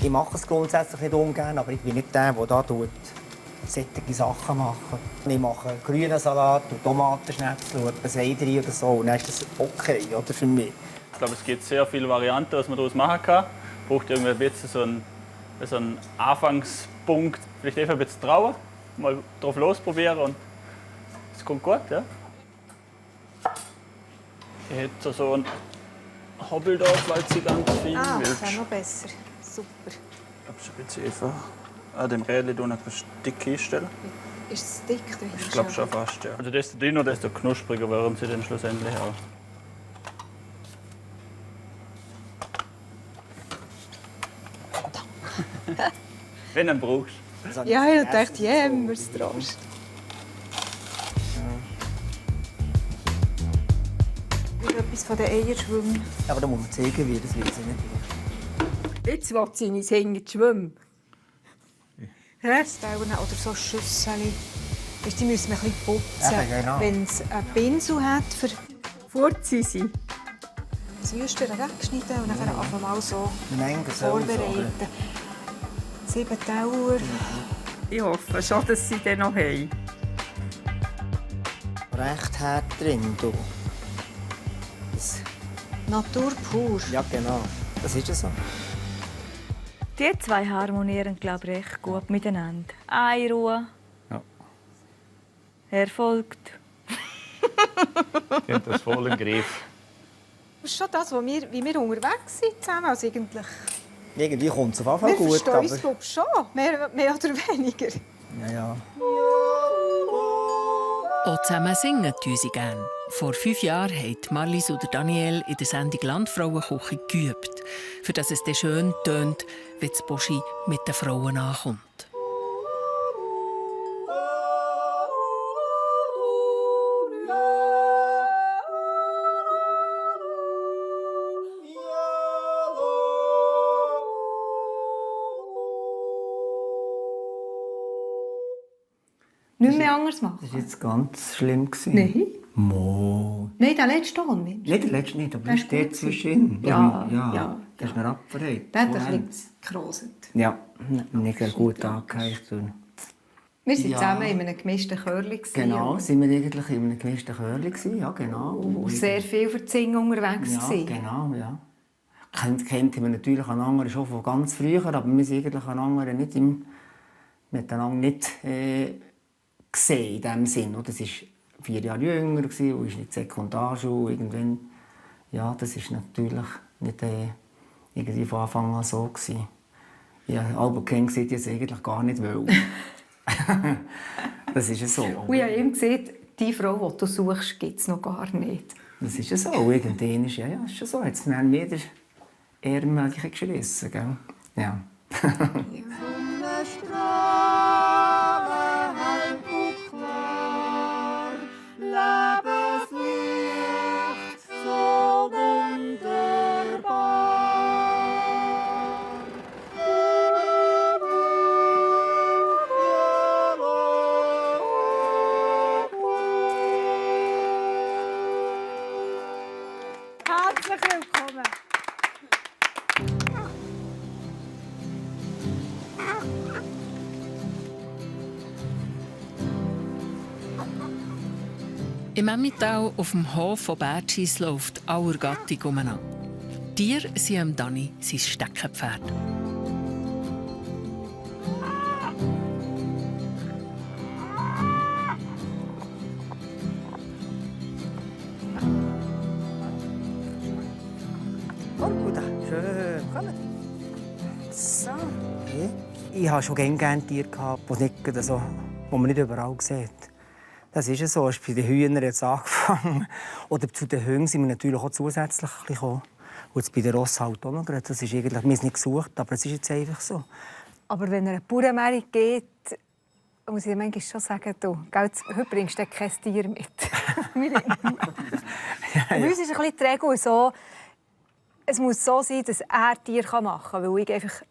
Ich mache es grundsätzlich nicht ungern, aber ich bin nicht der, der da solche Sachen macht. Ich mache grünen Salat und Tomatenschnitzel und etwas Ei rein oder so. Und dann ist das okay, oder, für mich. Ich glaube, es gibt sehr viele Varianten, was man daraus machen kann. Es braucht irgendwie ein bisschen so einen Anfangspunkt. Vielleicht einfach ein bisschen trauen, mal drauf losprobieren und es kommt gut, ja. Ich hätte so einen Hobbel da, weil sie ganz viel Ah, das willst. wäre noch besser. Super. Ich glaube, es ist einfach an dem Rädchen hier etwas dick einstellen. Ist es dick? Ich glaube schon fast, ja. Also desto dünner, desto knuspriger werden sie dann schlussendlich auch. Wenn du ihn brauchst. Ja, ich dachte, jemals Trost. Will etwas von den Eiern schwimmen. Aber da muss man zeigen, wie das wird. Nicht. Jetzt will sie nicht hängen schwimmen. Oder so Schüsseln. Die müssen wir ein bisschen putzen. Eben, genau. Wenn es einen Pinsel hat, für vorzuziehen. Das Würstchen wegschneiden und dann einfach mal so vorbereiten. 7 Teller. Ich hoffe schon, dass sie den noch haben. Recht hart drin, du. Natur pur. Ja, genau. Das ist es so. Die 2 harmonieren, glaube ich, recht gut miteinander. Eine Ruhe. Ja. Erfolgt. Die haben das voll im Griff. Das ist schon das, wie wir unterwegs sind zusammen. Also Irgendwie kommt es auf jeden Fall wir gut. verstehen Aber... uns glaub, schon, mehr oder weniger. Ja. Auch zusammen singen tun sie gerne. Vor 5 Jahren haben Marlies oder Daniel in der Sendung Landfrauenküche geübt, für dass es dann schön tönt, wenn das Boschi mit den Frauen ankommt. Nicht mehr anders machen? Das war jetzt ganz schlimm. Nein. Mo. Nein, der letzte Ton nicht. Nein, der letzte nicht, aber Der das ist ist der gut zwischen. Ja. Das ist mir abgereiht. Der hat ein bisschen gekroset. Ja, nicht gut angeheizt. Wir waren Ja. zusammen in einem gemischten Chörli. Genau, sind wir eigentlich in einem gemischten Chörli. Ja, genau. Und sehr viel für die Singen unterwegs. Ja, genau, ja. Kennt man natürlich einander schon von ganz früher, aber wir sind eigentlich einander nicht miteinander nicht gesehen in dem Sinn. Das war 4 Jahre jünger und ist nicht in der Sekundarschule. Irgendwann, ja, das ist natürlich nicht irgendwie von Anfang an so gewesen. Ja, Albert King sieht jetzt eigentlich gar nicht wollen. Das ist ja so. Und ich habe ihm gesagt, die Frau, die du suchst, gibt es noch gar nicht. Das ist ja so. Irgendwann ist ist schon so. Jetzt haben wir wieder Ehrenmögliche geschlossen, gell? Ja. Herzlich willkommen. Im Emmental auf dem Hof von Bertschis läuft aller Gattung umeinander. Tiere sind Dani sein Steckenpferd. Kommt, schön. Kommt. So. Ich habe schon gerne Tiere gehabt, die man nicht überall sieht. Das ist ja so. Es ist bei den Hühnern jetzt angefangen. Oder zu den Hüngen sind wir natürlich auch zusätzlich gekommen. Und jetzt bei den Rossen halt auch noch. Das ist eigentlich, wir haben es nicht gesucht, aber es ist jetzt einfach so. Aber wenn er eine Bauernmärkte geht, muss ich manchmal schon sagen, du, heute bringst du kein Tier mit. Bei uns ist ein bisschen die Regel so, es muss so sein, dass er Tiere machen kann, weil ich einfach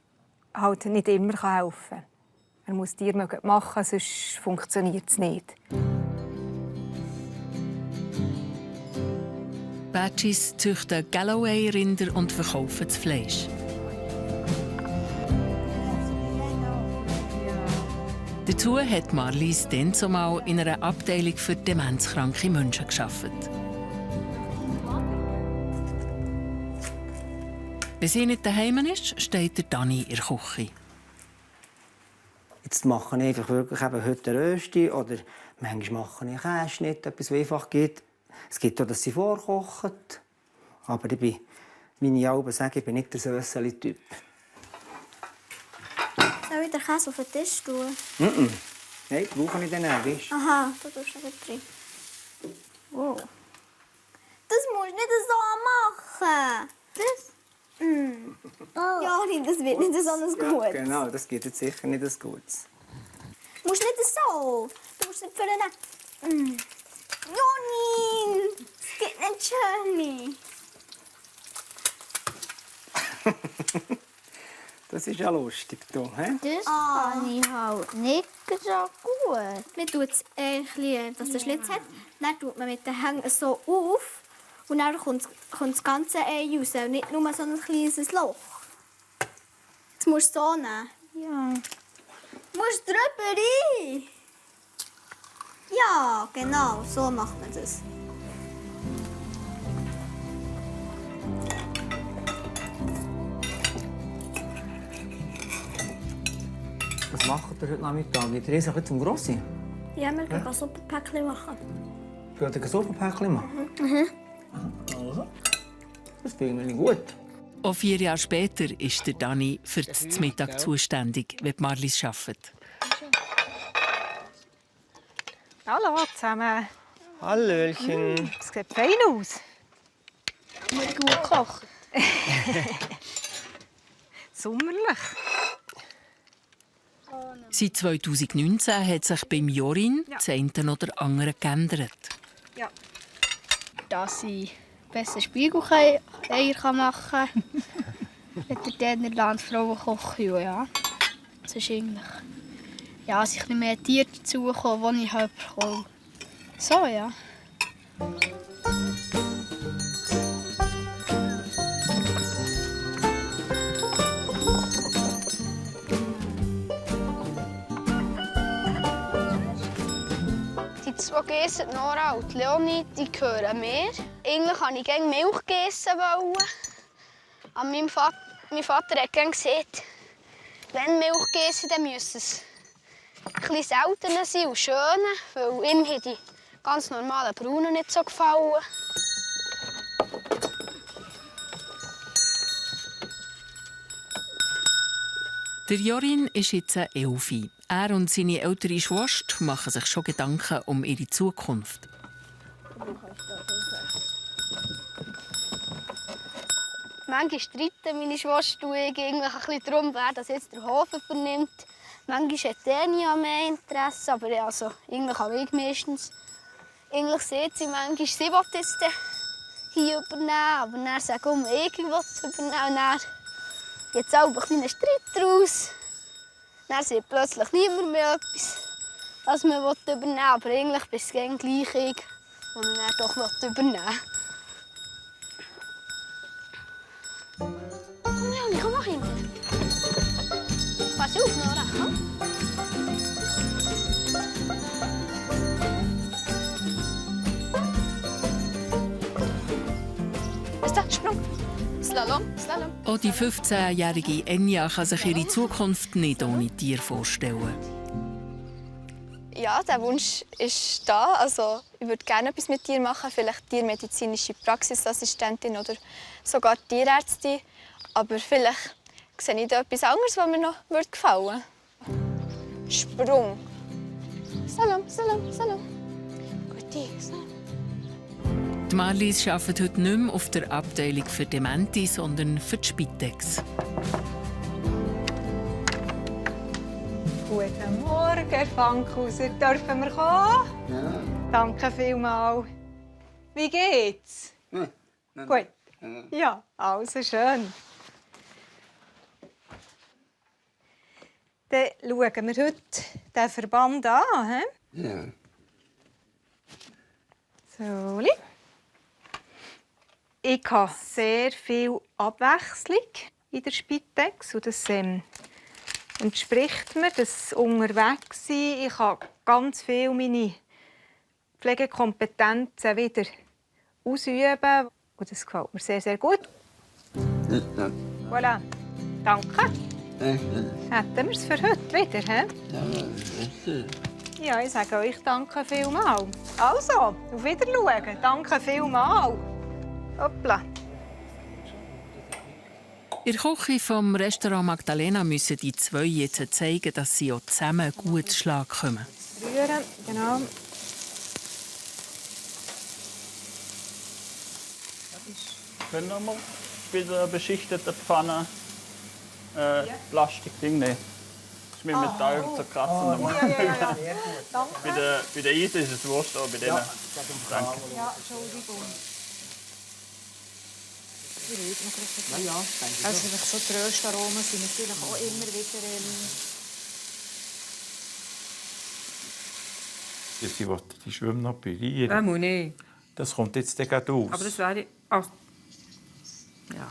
halt nicht immer helfen kann. Er muss Tiere machen, sonst funktioniert es nicht. Bertschis züchten Galloway-Rinder und verkaufen das Fleisch. Dazu hat Marlies dann zumal in einer Abteilung für demenzkranke Menschen gearbeitet. Wenn sie nicht daheim ist, steht der Dani in der Küche. Jetzt mache ich einfach wirklich heute eine Rösti oder manchmal mache ich einen Käseschnitt, etwas, was einfach geht. Es gibt auch, dass sie vorkochen. Aber ich bin, wie ich auch sage, ich bin nicht der Sösseli-Typ. Soll ich den Käse auf den Tisch tun? Nein, brauche ich den nicht, weißt du? Aha, da tust du nicht drin. Wow. Das musst du nicht so machen. Das? Ja, das wird nicht so gut. Ja, genau, das gibt jetzt sicher nicht das Gutes. Du musst nicht so. Du musst nicht für den... Jonin! Es geht nicht schön. Das ist ja lustig, du, hä? Das kann ich halt nicht so gut. Man tut es dass der Schlitz hat. Dann tut man mit den Hängen so auf. Und dann kommt das ganze Ei raus. Und nicht nur so ein kleines Loch. Jetzt musst du so nehmen. Ja. Du musst drüber rein. Ja, genau. So macht man das. Was macht ihr heute Nachmittag? Geht ihr jetzt zum Grossi? Ja, wir können Suppenpäckchen machen. Geht ihr Suppenpäckchen machen? Also, das finde ich gut. Auch 4 Jahre später ist der Dani für das Mittag zuständig, wenn Marlies arbeitet. Hallo zusammen. Hallöchen. Das sieht fein aus. Muss gut kochen. Sommerlich. Seit 2019 hat sich beim Jorin das eine oder andere geändert. Ja. Dass ich besser Spiegeleier machen kann. Mit der Landfrau kochen, ja. Das ist eigentlich... Ja, dass ich mehr Tiere dazukomme, die ich halt bekomme. So, ja. Die 2 Gäste, Nora und Leonie, die gehören mir. Eigentlich wollte ich gerne Milch gegessen. Aber mein Vater hat gerne gesagt, wenn Milch gegessen, dann müssen es ein bisschen seltener sein und schöner, weil ihm haben die ganz normalen Braunen nicht so gefallen. Der Jorin ist jetzt 11. Er und seine ältere Schwester machen sich schon Gedanken um ihre Zukunft. Manchmal streiten meine Schwester und ich ein bisschen darum, wer das jetzt der Hof übernimmt. Manchmal hat er nie mehr Interesse, aber also, irgendwie habe ich meistens. Eigentlich sieht sie manchmal, sie will jetzt hier übernehmen, aber dann sagt sie, ich will es übernehmen. Und dann gibt es auch einen kleinen Streit daraus. Dann sieht plötzlich niemand mehr etwas, was man übernehmen will. Aber eigentlich bin es gleich ich, die man dann doch übernehmen will. Komm, Leonie, komm, mach ihn. Pass auf, Nora, komm. Was ist das? Sprung. Slalom, Slalom. Auch die 15-jährige Enya kann sich ihre Zukunft nicht ohne Tier vorstellen. Ja, der Wunsch ist da. Also, ich würde gerne etwas mit Tieren machen, vielleicht tiermedizinische Praxisassistentin oder sogar Tierärztin. Aber vielleicht sehe ich da etwas anderes, was mir noch gefallen würde. Sprung. Slalom, Slalom, Slalom. Gute, Slalom. Die Marlies arbeitet heute nicht mehr auf der Abteilung für Demente, sondern für die Spitex. Guten Morgen, Herr Fankhauser. Dürfen wir kommen? Ja. Danke vielmals. Wie geht's? Gut. Ja, also schön. Dann schauen wir heute den Verband an. He? Ja. So. Ich habe sehr viel Abwechslung in der Spitex. Und das entspricht mir, das Unterwegssein. Ich habe ganz viel meine Pflegekompetenzen wieder ausüben. Und das gefällt mir sehr, sehr gut. Ja. Voilà. Danke. Hätten wir es für heute wieder, he? Ja, ich sage euch danke vielmals. Also, auf Wiedersehen. Danke vielmals. Hoppla. In der Küche vom Restaurant Magdalena müssen die zwei jetzt zeigen, dass sie auch zusammen gut Schlag kommen. Rühren, genau. Können wir bei der beschichteten Pfanne Plastikding nehmen? Das ist mit Metall zerkratzen. Ja. Danke. Bei der Eisen ist es wurscht, aber bei denen. Ja. Danke. Ja, Entschuldigung. Ja, also so die Röstaromen sind natürlich auch immer wieder... Sie wollen die Schwimme noch pürieren. Nicht. Das kommt jetzt gerade aus. Aber das wäre... Oh. Ja.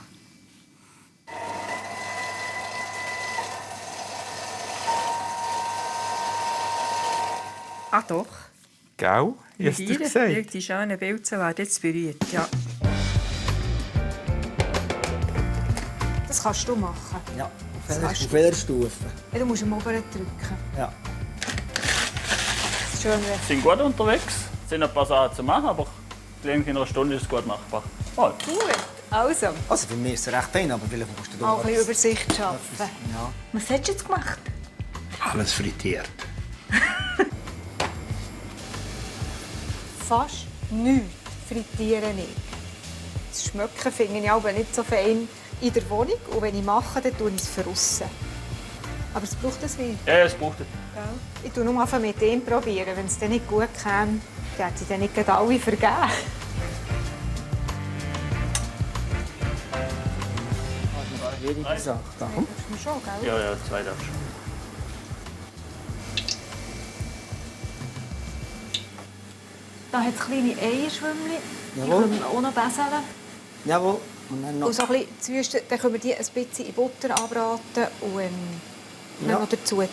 Ah doch. Gell? Ich hab's dir gesagt. Die schönen Pilze werden jetzt berührt, ja. Das kannst du machen. Ja, auf welcher Stufe? Ja, du musst am oberen drücken. Ja. Schön. Sind gut unterwegs, sind ein paar Sachen zu machen, aber in einer Stunde ist es gut machbar. Oh. Gut, also. Also für mich ist es recht fein, aber vielleicht musst du auch ein bisschen Übersicht schaffen. Ja. Was hast du jetzt gemacht? Alles frittiert. Fast nichts frittieren nicht. Das Schmecken finde ich aber nicht so fein in der Wohnung. Und wenn ich mache, dann tue ich es verrissen. Aber es braucht es wieder. Ja, es braucht es. Ich probiere nur einfach mit dem. Wenn es dann nicht gut käme, dann hätte ich dann nicht alle vergeben. Wenige Sachen. Da, komm. Schon, gell? Ja, zwei darfst du. Da hat es kleine Eierschwämmchen. Die Jawohl. können wir auch noch beseln. Jawohl. Und dann noch... Und so ein bisschen Zwüste, dann können wir die ein bisschen in Butter anbraten und dann noch dazu tun.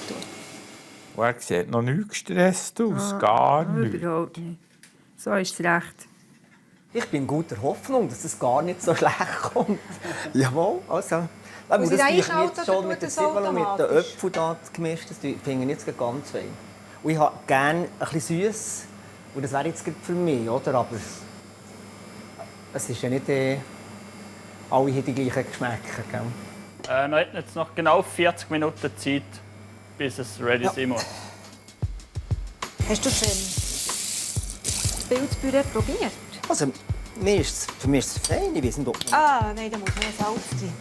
Und er sieht noch nicht gestresst aus. Gar nicht. Überhaupt nicht. So ist es recht. Ich bin guter Hoffnung, dass es gar nicht so schlecht kommt. Jawohl, also... Muss ich das den jetzt einschalten schon oder mit den tut das Zwiebeln und mit den automatisch? Äpfeln da gemischt, das finde ich jetzt ganz fein. Und ich habe gerne ein bisschen süß. Und das wäre jetzt gerade für mich, oder? Aber es ist ja nicht... alle haben die gleichen Geschmäcker, gell? Wir hätten jetzt noch genau 40 Minuten Zeit, bis es ready sein muss. Hast du das Pilzpüree probiert? Also, für mich ist es fein. Ich weiß nicht, ob... Nein, da muss mehr Salz drin.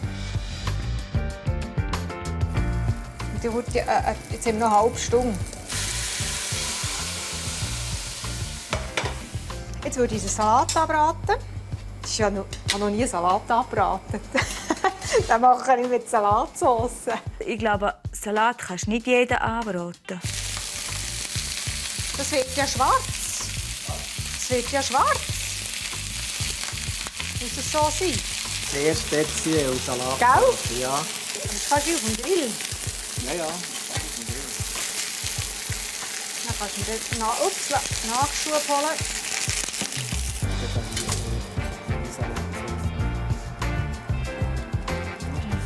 Und die wird jetzt eben noch eine halbe Stunde. Jetzt würde ich den Salat anbraten. Ich habe noch nie Salat angebraten. Den mache ich mit Salatsauce. Ich glaube, Salat kannst du nicht jeden anbraten. Das wird ja schwarz. Das wird ja schwarz. Muss es so sein? Sehr speziell Salat. Gell? Ja. Das kannst du auf dem Grill. Ja. Dann kannst du den Nachschub holen.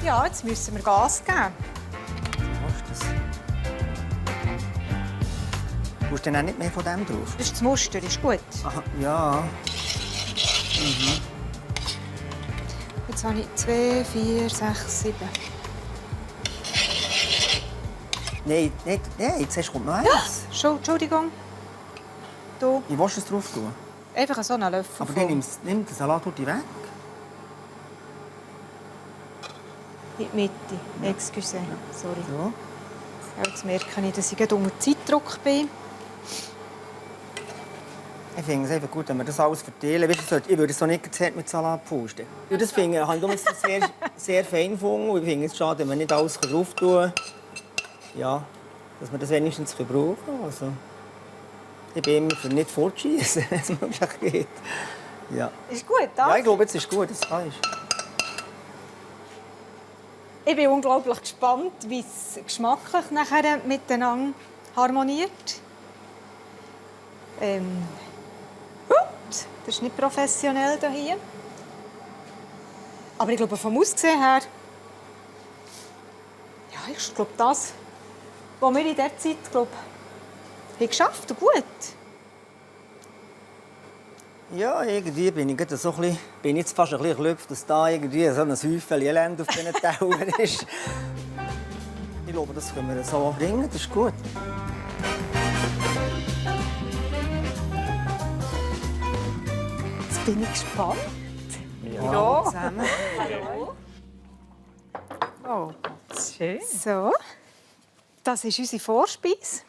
Ja, jetzt müssen wir Gas geben. Du hast dann auch nicht mehr von dem drauf? Das ist das Muster, ist gut. Aha, ja. Jetzt habe ich 2, 4, 6, 7. Nein, jetzt kommt noch eins. Ja, Entschuldigung. Du. Wie willst du es drauf tun? Einfach so einen Löffel. Aber dann nimm den Salat weg. In die Mitte. Excuse. Sorry. Ja. Jetzt merke ich, dass ich unter Zeitdruck bin. Ich finde es einfach gut, wenn wir das alles verteilen. Weißt du, ich würde es so nicht gezählt mit Salat pusten. Das finde ich sehr, sehr fein gefunden. Ich finde es schade, wenn wir nicht alles drauf tun. Ja, dass wir das wenigstens brauchen können. Also, ich bin immer für nicht fortschießen, wenn es möglich geht. Ja. Ist gut, das? Ja, ich glaube, es ist gut, das kann ich. Ich bin unglaublich gespannt, wie es geschmacklich nachher miteinander harmoniert. Das ist nicht professionell hier. Aber ich glaube, vom Aussehen her, ja, ich glaube, das, was wir in dieser Zeit haben geschafft und gut. Ja, irgendwie bin ich so bin jetzt fast ein bisschen erschöpft, dass da irgendwie so ein Häufchen Elend auf diesen Tellern ist. Ich glaube, das können wir so bringen, das ist gut. Jetzt bin ich gespannt. Ja. Zusammen. Oh, schön. So, das ist unsere Vorspeise,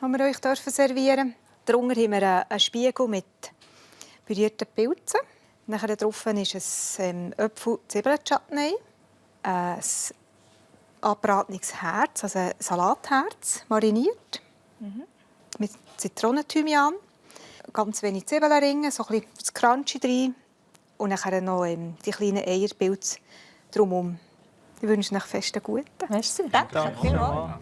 die wir euch servieren dürfen. Darunter haben wir einen Spiegel mit pürierten Pilzen. Nachher drauf ist ein Äpfel-Zwiebeln-Chutney, ein angebratenes Herz, also ein Salatherz, mariniert, mit Zitronenthymian, ganz wenig Zwiebelringe, so ein bisschen das Crunchy drin und nachher noch die kleinen Eierpilze drumherum. Ich wünsche euch festen Guten. Merci. Danke vielmals.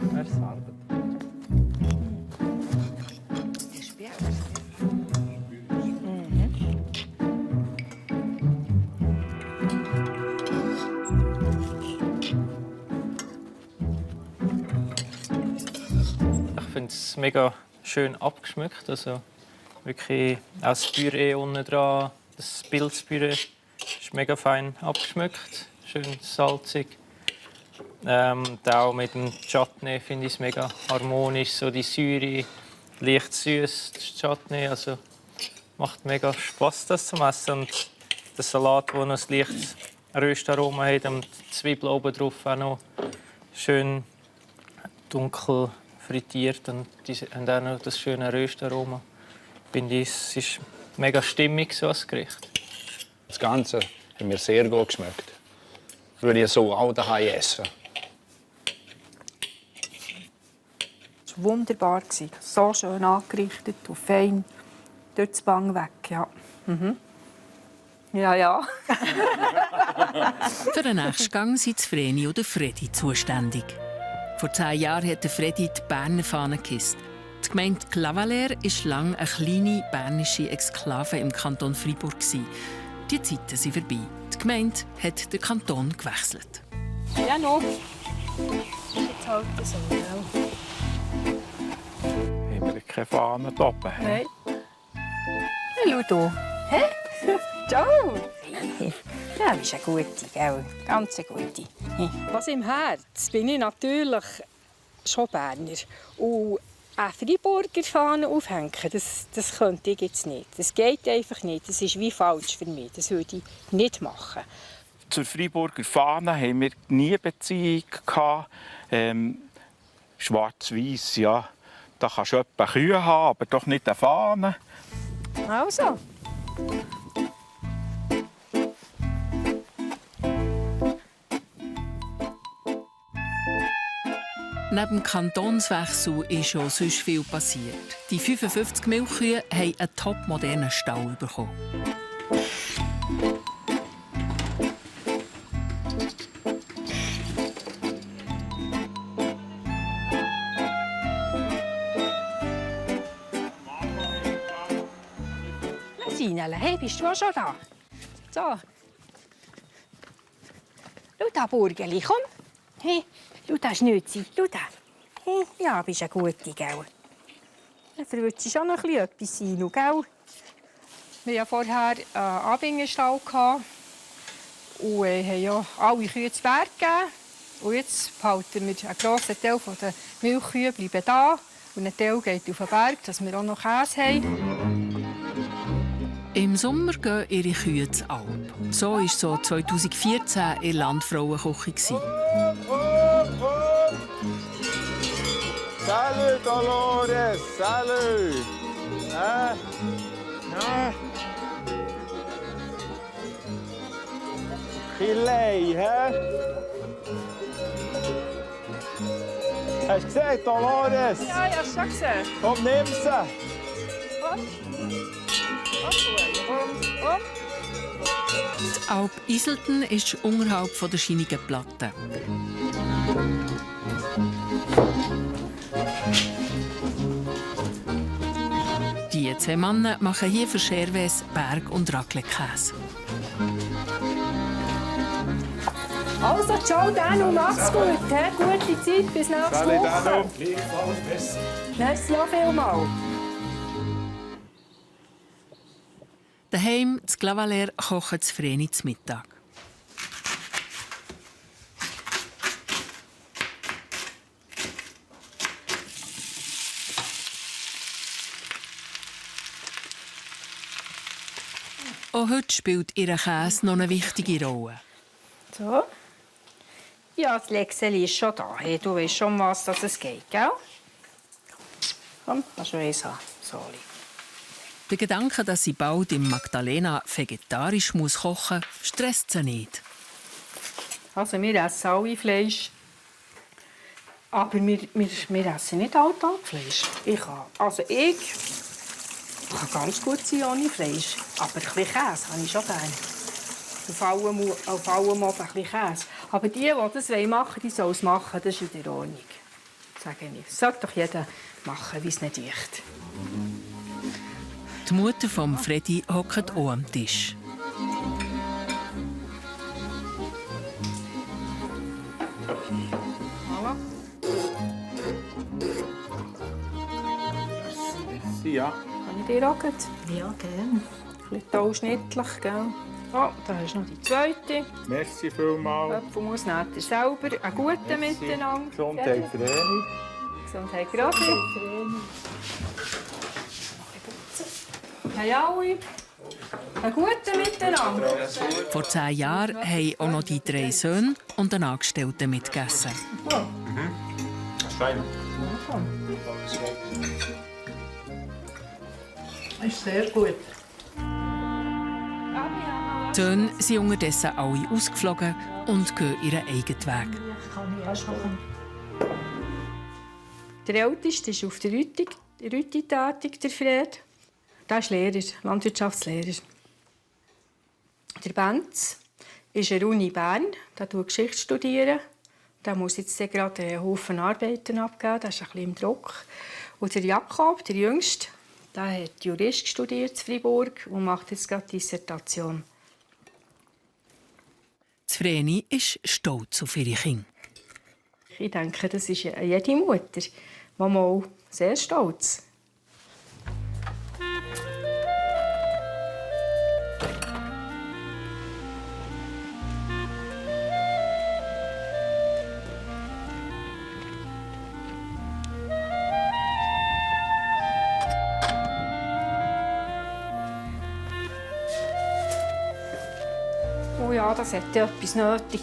Ich finde es mega schön abgeschmückt. Also wirklich auch das Püree unten dran, das Pilzpüree ist mega fein abgeschmückt, schön salzig. Auch mit dem Chutney finde ich es mega harmonisch, so die Säure, leicht süß, das Chutney, also macht mega Spaß, das zu essen. Und der Salat, der noch ein leichtes Röstaroma hat, und die Zwiebeln oben drauf auch noch schön dunkel frittiert und die haben auch noch das schöne Röstaroma. Ich finde, es ist mega stimmig, so als Gericht. Das Ganze hat mir sehr gut geschmeckt. Würde ich so auch daheim essen. Es war wunderbar. So schön angerichtet und fein durch das Bang weg. Ja. Ja. Für den nächsten Gang sind Vreni oder Fredi zuständig. Vor 10 Jahren hat Fredi die Berner Fahne gekisst. Die Gemeinde Clavaleyres war lange eine kleine bernische Exklave im Kanton Fribourg. Die Zeiten sind vorbei. Die Gemeinde hat den Kanton gewechselt. Ja, noch. Jetzt halt das auch. Haben wir keine Fahne da oben? Nein. Hey, schau hier. Hä? Ciao. Ja, du bist eine gute, gell? Ganz eine gute. Was im Herz bin ich natürlich schon Berner. Und eine Freiburger Fahne aufhängen, das könnte ich jetzt nicht. Das geht einfach nicht. Das ist wie falsch für mich. Das würde ich nicht machen. Zur Freiburger Fahne haben wir nie Beziehung gehabt. Schwarz-Weiß, ja. Da kannst du etwa Kühe haben, aber doch nicht eine Fahne. Also. Neben dem Kantonswechsel ist schon sonst viel passiert. Die 55 Milchkühe haben einen topmodernen Stall bekommen. Sinele, hey, bist du auch schon da? So. Schau da, Burgeli, komm. Hey, schau da, Schnützi, schau da. Hey, ja, bist eine gute, gell? Dann verwirrt schon noch etwas sein, gell? Wir hatten ja vorher einen Anbingenstall und haben ja alle Kühe zu Berg gegeben. Und jetzt behalten wir einen grossen Teil der Milchkühe bleiben da und ein Teil geht auf den Berg, dass wir auch noch Käse haben. Im Sommer gehen ihre Kühe zu Alp. So war es so 2014 in der Landfrauenküche. Salut, Dolores! Salut! Chilei, hä? Hast du gesehen, Dolores? Ja, ich habe es schon gesehen. Komm, nimm sie! Die Alp Iselten ist unterhalb der scheinigen Platte. Die zwei Männer machen hier für Scherwes Berg- und Raclette-Käse. Also, ciao, Danu, mach's gut. He? Gute Zeit, bis nächste Woche. Merci auch vielmals. Daheim zu Clavaleyres kochen zu Vreni zu Mittag. Auch heute spielt ihr Käse noch eine wichtige Rolle. So. Ja, das Lexeli ist schon da. Hey, du weißt schon, was es geht, gell? Komm, kannst du eins haben. Sorry. Der Gedanke, dass sie bald im Magdalena vegetarisch kochen muss, stresst sie nicht. Also, wir essen alle Fleisch. Aber wir essen nicht Alltagfleisch. Ich kann ganz gut sein ohne Fleisch. Aber ein bisschen Käse habe ich schon gerne. Auf allem ein bisschen Käse. Aber die das machen wollen, die sollen es machen. Das ist in der Ordnung. Sage ich. Das sollte doch jeder machen, wie es nicht riecht. Die Mutter von Freddy hockt auch am Tisch. Voilà. Ja. Kann ich dir auch gut? Ja, gerne. Ein bisschen tollschnittlich, gell? Oh, da hast du noch die zweite. Merci vielmals. Apfelmus nehmt ihr selber. Einen guten miteinander. Gesundheit, Vreni. Gesundheit, Grossi. Hey, alle. Einen guten miteinander. Vor 10 Jahren haben auch noch die 3 Söhne und ein Angestellter mitgegessen. Das ist fein. Das ist sehr gut. Die Söhne sind unterdessen alle ausgeflogen und gehen ihren eigenen Weg. Der Älteste ist auf der Rüti tätig, der Fred. Der ist Lehrer, Landwirtschaftslehrer. Der Benz ist an der Uni Bern, der studiert Geschichte. Der muss jetzt gerade einen Haufen Arbeiten abgeben, der ist ein bisschen im Druck. Und der Jakob, der Jüngste, der hat Jurist studiert in Freiburg und macht jetzt gerade Dissertation. Vreni ist stolz auf ihre Kinder. Ich denke, das ist jede Mutter. Mama sehr stolz. Oh ja, das hat ja etwas nötig.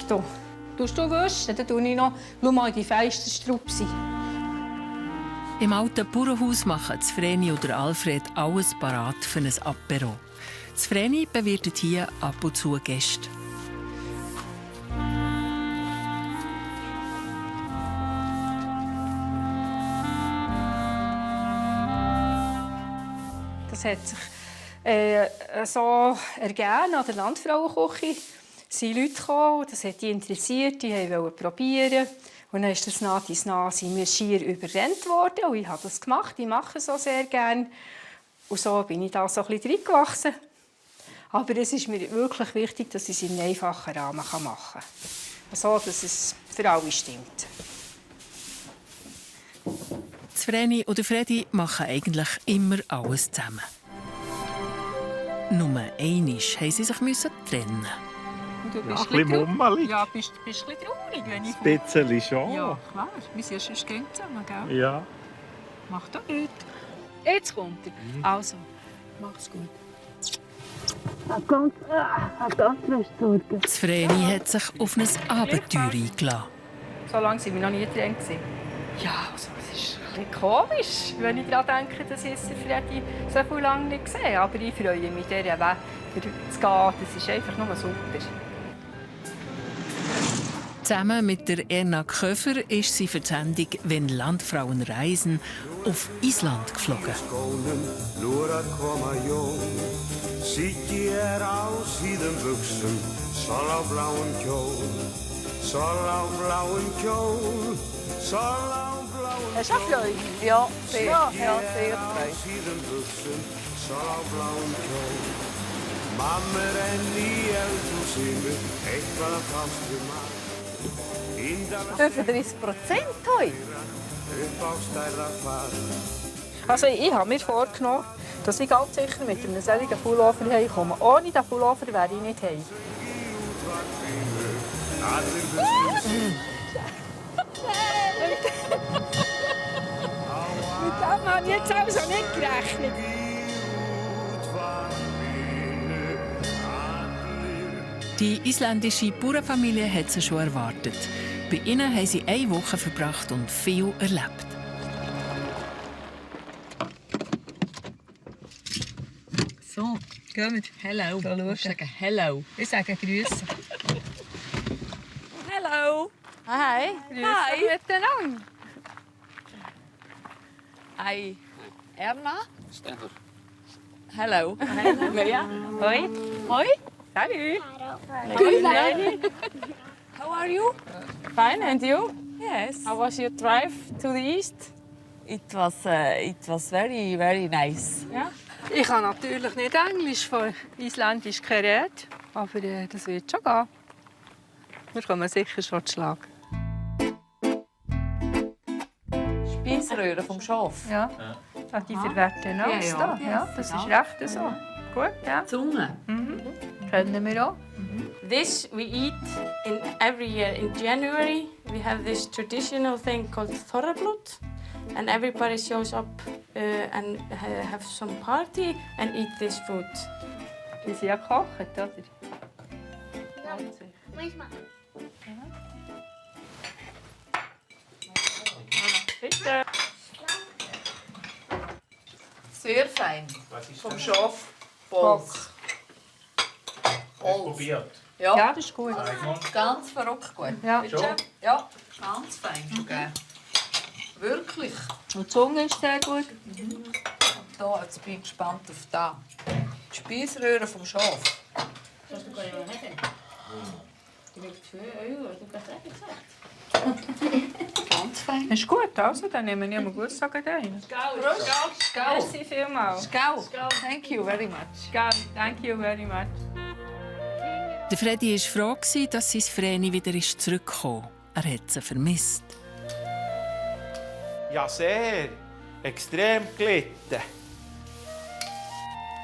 Tust du wischen? Dann tue ich noch. Schau mal in die Fensterstrupsi. Im alten Bauernhaus machen Vreni oder Alfred alles parat für ein Apero. Vreni bewirtet hier ab und zu Gäste. Das hat sich so ergeben an der Landfrauenküche. Es sind Leute gekommen, das hat die interessiert, die wollten probieren. Und dann ist das nach dies nach sind wir schier überrennt worden. Und ich habe das gemacht, ich mache es so sehr gerne. Und so bin ich da so ein bisschen reingewachsen. Aber es ist mir wirklich wichtig, dass ich es in einem einfachen Rahmen machen kann. So, dass es für alle stimmt. Vreni oder Fredi machen eigentlich immer alles zusammen. Nur einmal mussten sie sich trennen. Du bist ein bisschen mummelig. Ja, bist ein bisschen traurig, wenn ich... Ein bisschen schon. Ja, klar. Wir sind sonst gern zusammen, gell? Ja. Macht doch nichts. Jetzt kommt er. Also, mach's gut. Vreni hat sich auf ein Abenteuer eingelassen. So lange waren wir noch nie drin. Ja, also, es ist ein bisschen komisch, wenn ich daran denke, dass ich Fredi so viel lange nicht gesehen habe. Aber ich freue mich, diesen Weg zu gehen. Das ist einfach nur super. Zusammen mit der Erna Köfer ist sie für die Sendung «Wenn Landfrauen reisen» auf Island geflogen. Hast du auch Freude? Ja, sehr. Ja, sehr Freude. heute. Also ich habe mir vorgenommen, dass ich ganz sicher mit einem solchen Pullover heimkomme. Ohne diesen Pullover wäre ich nicht heim. Mit dem habe ich jetzt also nicht gerechnet. Die isländische Bauernfamilie hat sie schon erwartet. Bei ihnen haben sie eine Woche verbracht und viel erlebt. So, gehen wir. Hello. Da sagen Hello. Ich sage Grüße. Hello. Hi. Hi. Miteinander. Hi. Erna. Stefan. Hello. Lea. Hoi. Hoi. Salut. Good morning. How are you? Fine, and you? Yes. How was your drive to the east? It was very, very nice. Ja? Ich kann natürlich nicht Englisch, von Isländisch keine Rede, aber das wird schon gehen. Wir kommen sicher schon zu Schlag. Speisröhre vom Schaf. Ja, die verwerten alles ja. da. Ja, das ist recht so. Gut, ja. Zunge. Kennen wir auch. This we eat every year in January. We have this traditional thing called Þorrablót, and everybody shows up and have some party and eat this food. Die sind ja gekocht, oder? Manchmal. Bitte. Sehr fein. Vom Schaf. Bolz. Probiert. Ja, das ist gut. Ganz verrückt gut. Ja. Ja, ganz fein. Okay. Wirklich. Und die Zunge ist sehr gut. Und da, jetzt bin ich gespannt auf da. Die Speisröhre vom Schaf. Zoals du kan je wel hebben. Je weet 2 euro, du kannst echt gesagt. Ganz fein. Ist gut, also dann nehmen wir mal gut sagen rein. Merci vielmals. Skau. Thank you very much. Skau. Thank you very much. Der Fredi war froh, dass sein Vreni wieder zurückkam. Er hat sie vermisst. Ja, sehr. Extrem gelitten.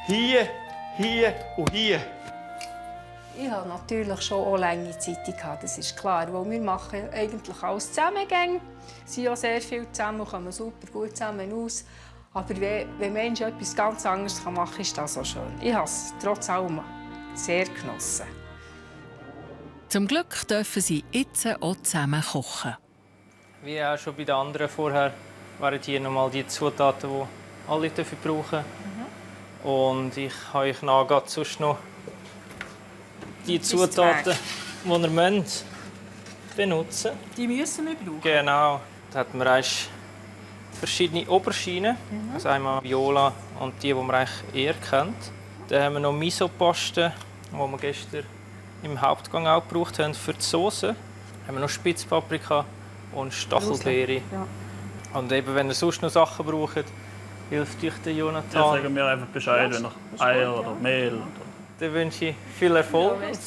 Hier, hier und hier. Ich hatte natürlich schon auch lange Zeit, das ist klar. Weil wir machen eigentlich alles zusammen. Wir sind auch sehr viel zusammen und kommen super gut zusammen aus. Aber wenn Menschen etwas ganz anderes machen kann, ist das auch schön. Ich habe es trotz allem sehr genossen. Zum Glück dürfen sie jetzt auch zusammen kochen. Wie auch schon bei den anderen vorher, wären hier nochmal die Zutaten, die alle brauchen dürfen. Und ich habe euch nachher sonst noch die Zutaten, die ihr benutzen müsst. Die müssen wir brauchen? Genau. Da hat man verschiedene Auberginen. Also einmal Viola und die man eigentlich eher kennt. Dann haben wir noch Miso-Paste, die wir gestern im Hauptgang auch gebraucht haben für die Soße. Dann haben wir noch Spitzpaprika und Stachelbeere. Ja. Und eben, wenn ihr sonst noch Sachen braucht, hilft euch der Jonathan. Ja, sagen wir einfach Bescheid, wenn ihr Eier oder Mehl oder... Dann wünsche ich viel Erfolg Ja, und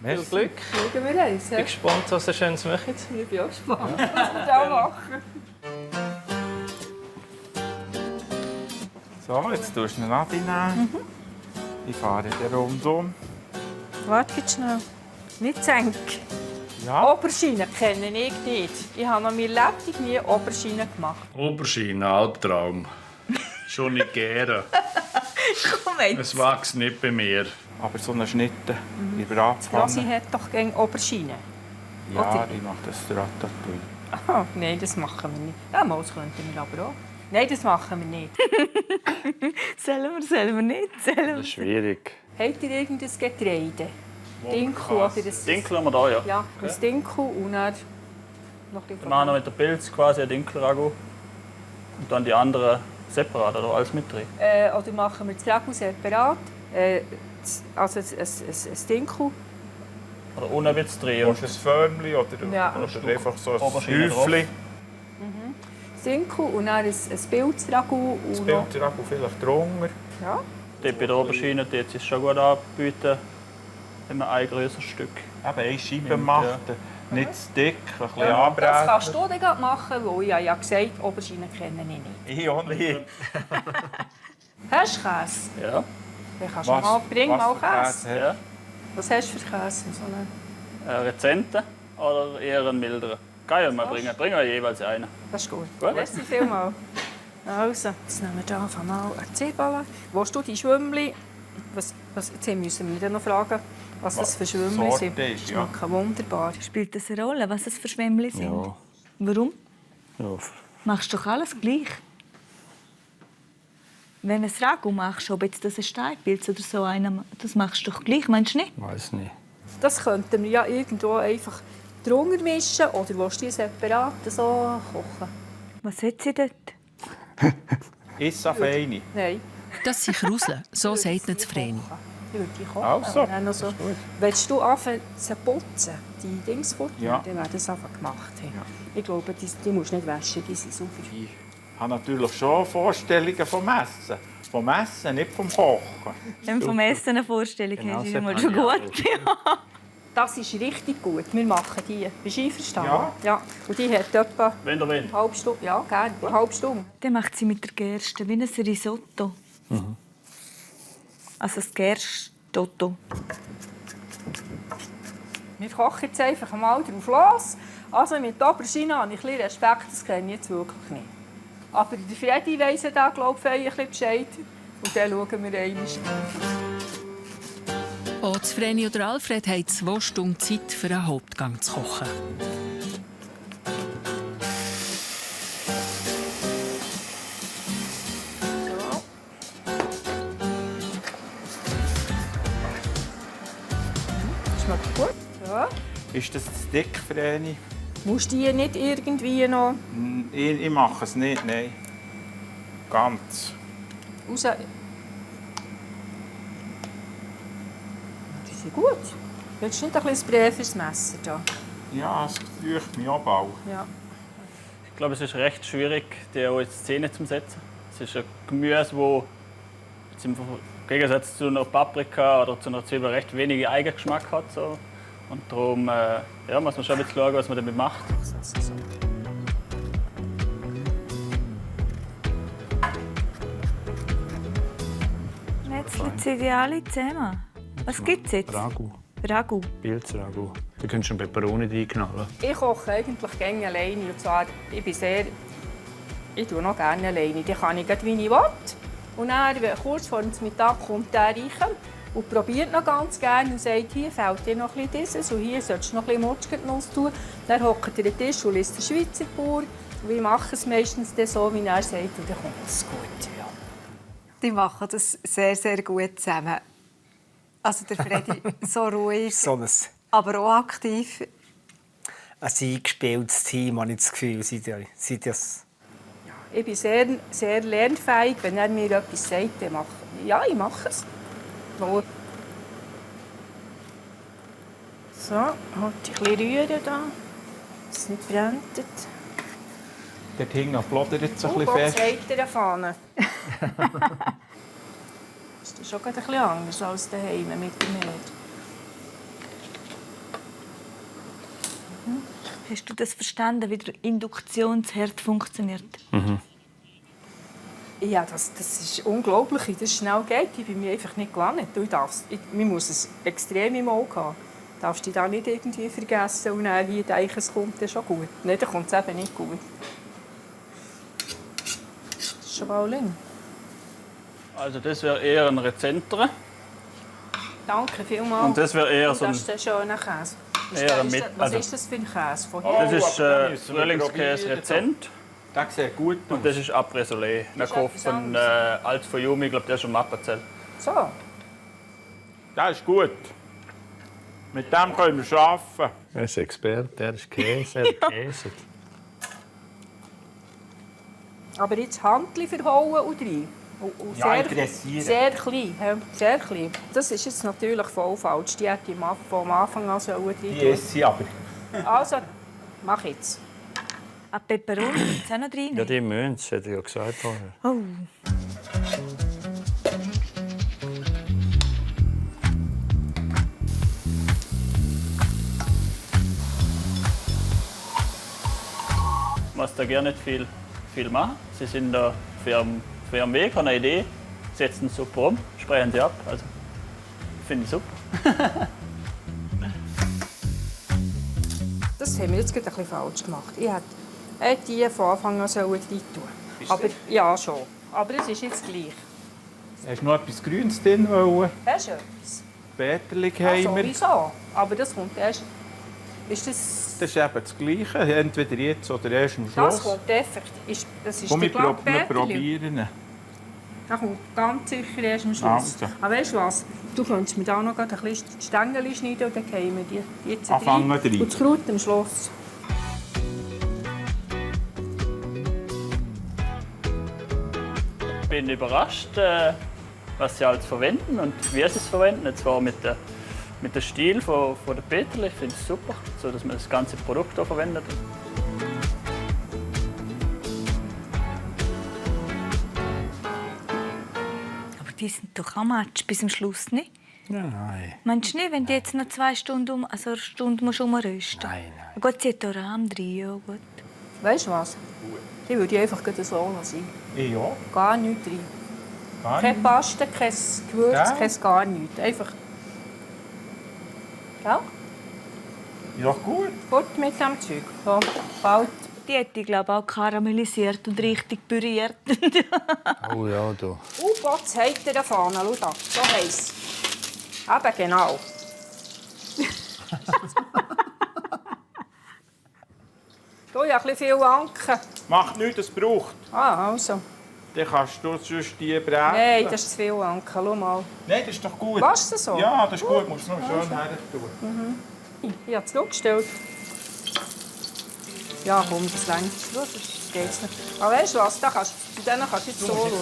viel Glück. Schauen wir eins. Ich bin gespannt, was ihr Schönes macht. Ich bin auch gespannt, was wir da machen. So, jetzt tust du eine Nadine nehmen. Ich fahre den rundum. Warte schnell. Nicht senken. Ja. Auberginen kenne ich nicht. Ich habe noch mein Lebtag nie Auberginen gemacht. Aubergine, Albtraum. Schon nicht gerne. Komm jetzt. Es wächst nicht bei mir. Aber so eine Schnitte in Rosi Bratpfanne. hat doch gerne Auberginen. Ja, Oder? ich mache das Ratatouille. Aha, nein, das machen wir nicht. Ja, mal, das könnten wir aber auch. Nein, das machen wir nicht. Sollen wir nicht? Das ist schwierig. Habt ihr irgendein Getreide? Dinkel oder ein... Dinkel haben wir da, ja. Ja, ein Dinkel und dann noch Wir machen noch mit der Pilz quasi ein Dinkelragout. Und dann die anderen separat oder alles mit drin. Oder machen wir das Ragout separat? Also ein Dinkel. Oder ohne Witz drin. Oder ein Förmchen oder, Ja. oder einfach so ein Aubergine drauf. Häufchen. Das Dinkel und dann ein Pilzragout. Das und noch- Pilzragout vielleicht drunter. Ja. Dort bei der Aubergine ist es schon gut anbieten, wenn man ein größeres Stück. Eben eine Scheibe macht, nicht zu dick, ein bisschen Das anbraten. kannst du dann gerade machen, weil ich ja gesagt habe, Auberginen kenne ich nicht. Ich auch nicht. Hast du Käse? Ja. Dann kannst du mal bringen, mal Käse. Ja. Was hast du für Käse? So eine... Rezenten oder eher einen milderen? Kann ich mal bringen. Bringen wir jeweils einen. Das ist gut. Gut. Merci vielmals. Also, jetzt nehmen wir hier einfach mal eine Zwiebel. Willst du die Schwämmchen? Jetzt müssen wir dann noch fragen, was das für Schwämmchen sind. Sorte ist, Die ja. schmecken wunderbar. Spielt das eine Rolle, was es für Schwämmchen sind? Ja. Warum? Ja. Machst du doch alles gleich. Wenn du ein Ragout machst, ob jetzt das ein Steinpilz oder so einer, das machst du doch gleich, meinst du nicht? Weiß nicht. Das könnten wir ja irgendwo einfach drunter mischen oder willst du die separat so kochen? Was hat sie dort? Iss auf eine. Nein. Das sind Krusle, so sagt es Vreni. Ich würde die kochen. Also, Und dann noch so. Willst du anfangen zu putzen, die Dings fort? Ja. Dann wird das einfach gemacht. Hey. Ich glaube, die musst du nicht waschen, die sind super. Ich habe natürlich schon Vorstellungen vom Essen. Vom Essen, nicht vom Kochen. Wenn du vom Essen eine Vorstellung Genau, hast, ist so mal kann schon ich auch gut. Ja. Das ist richtig gut. Wir machen die. Bist du einverstanden? Ja. Ja. Und die hat etwa Wenn ihr wollt. eine halbe Stunde. Ja, gerne. Eine halbe Stunde. Dann macht sie mit der Gerste wie ein Risotto. Also das Gerstotto. Wir kochen jetzt einfach mal drauf los. Also mit der Aubergine habe ich ein bisschen Respekt, das kenne ich jetzt wirklich nicht. Aber der Freddy weiss ja da, glaube ich, ein bisschen Bescheid. Und dann schauen wir einmal. Auch Vreni oder Alfred haben 2 Stunden Zeit, für einen Hauptgang zu kochen. Schmeckt gut. Ja. Ist das zu dick, Vreni? Musst du die nicht irgendwie noch Ich mache es nicht, nein. Ganz. raus... Die sind gut. Willst du nicht ein bisschen Spray fürs Messer da? Ja, es riecht mich auch bald. Ja. Ich glaube, es ist recht schwierig, die auch in die Szene zu setzen. Es ist ein Gemüse, das im Gegensatz zu einer Paprika oder zu einer Zwiebel recht wenig Eigengeschmack hat. So. Und darum ja, muss man schon ein bisschen schauen, was man damit macht. Jetzt sind die alle zusammen. Was gibt es jetzt? Ragout. Ragout. Pilzragout. Da könntest du einen Peperoni reinknallen. Ich koche eigentlich gerne alleine. Und zwar, ich tue noch gerne alleine. Die kann ich gleich, wie ich will. Und dann, kurz vor dem Mittag kommt der rein. und probiert noch ganz gerne und sagt, hier fehlt dir noch ein bisschen dieses und hier solltest du noch ein bisschen Mutschgetnuss tun. Dann hockt er an den Tisch und liest den Schweizer Bauer. Und ich mache es meistens so, wie er sagt, und dann kommt es gut. Ja. Die machen das sehr, sehr gut zusammen. Also der Freddy so ruhig, aber auch aktiv. Ein eingespieltes Team, habe ich das Gefühl. Seid das... Ich bin sehr, sehr lernfähig. Wenn er mir etwas sagt, dann mache ich. Ja, ich mache es. So, halt ein bisschen rühren da, dass es nicht brennt. Dort hinten ploddert es ein bisschen Gott fest. sagt der Fahne. Das ist schon ein bisschen anders als daheim mit dem Herd. Hast du das verstanden, wie der Induktionsherd funktioniert? Ja, das ist unglaublich, wie das schnell geht. Ich bin mir einfach nicht gewohnt. Man muss es extrem im Auge haben. Du darfst dich da nicht irgendwie vergessen und dann hier denken, es kommt dann schon gut. Nein, dann kommt es eben nicht gut. Das ist schon mal lang. Also das wäre eher ein Rezentere. Danke vielmals. Und das wäre eher so ein... Das ist der schöne Käse. Was ist das für ein Käse? Von Das ist Frühlingskäse Rezent. Das sieht gut aus. Und das ist Après-Soleil. Der Kopf von Alt von Jumi, ich glaube, der ist schon Appenzell. So. Das ist gut. Mit dem können wir arbeiten. Er ist Experte, er ist Käse, er Käse. Aber jetzt Handli verhauen und rein. Und Ja, interessieren. sehr klein. Sehr klein. Das ist jetzt natürlich voll falsch. Die hätte ich am Anfang an rein Die esse ich aber. Also, mach jetzt. Ein Peperoni gibt es auch noch rein? Ja, die müssen es, hätte ich ja gesagt. Oh. Was da gerne nicht viel machen. Sie sind da für am Weg, haben eine Idee, setzen es super um, sprechen sie ab. Also, finde ich super. Das haben wir jetzt gerade ein bisschen falsch gemacht. Ich hätte die von Anfang an rein tun sollen. Aber ja, schon. Aber es ist jetzt gleich. Hast du noch etwas Grünes drin wollen? Hast du etwas? Bärterling Ja, haben wir. sowieso. Aber das kommt erst... Ist das... Das ist eben das Gleiche, entweder jetzt oder erst am Schluss. Das kommt effektiv. Das ist Komm, der wir probieren. Das kommt ganz sicher erst am Schluss. Also. Aber weißt du was? Du könntest mir da noch ein bisschen Stängel schneiden und dann gehen wir die jetzt Anfangen rein. Und das Kraut am Schluss. Ich bin überrascht, was sie alles verwenden und wie sie es verwenden. Und zwar mit dem Stil von der Peterli. Ich finde es super, so dass man das ganze Produkt hier verwendet. Aber die sind doch am Matsch bis zum Schluss, nicht? Ja, nein. Meinst du nicht, wenn du jetzt noch 2 Stunden, also eine Stunde umrösten musst? Nein. Gott, sie hat auch Rahm drin, ja gut. Weißt du was? Die würde ich einfach so lassen. Ja. Gar nichts rein. Keine Paste, kein Gewürz, Ja. kein gar nichts. Einfach... Ja? Ja, gut. Gut mit dem Zeug. So, bald. Die hätte ich, glaube auch karamellisiert und richtig püriert. Oh ja, du. Gott, jetzt hat er eine Fahne. Schau da, so heiß. Eben genau. Du, ja, ein bisschen viel Anken. Macht nichts, es braucht. Ah, also. Dann kannst du sonst die braten. Nein, das ist zu viel Anken. Schau mal. Nein, das ist doch gut. Was das so? Ja, das ist gut. Musst du noch schön Also. her tun. Ich habe es zugestellt. Ja, komm, das längt. Das geht's nicht. Aber weißt du was? Zu denen kannst du jetzt so schauen.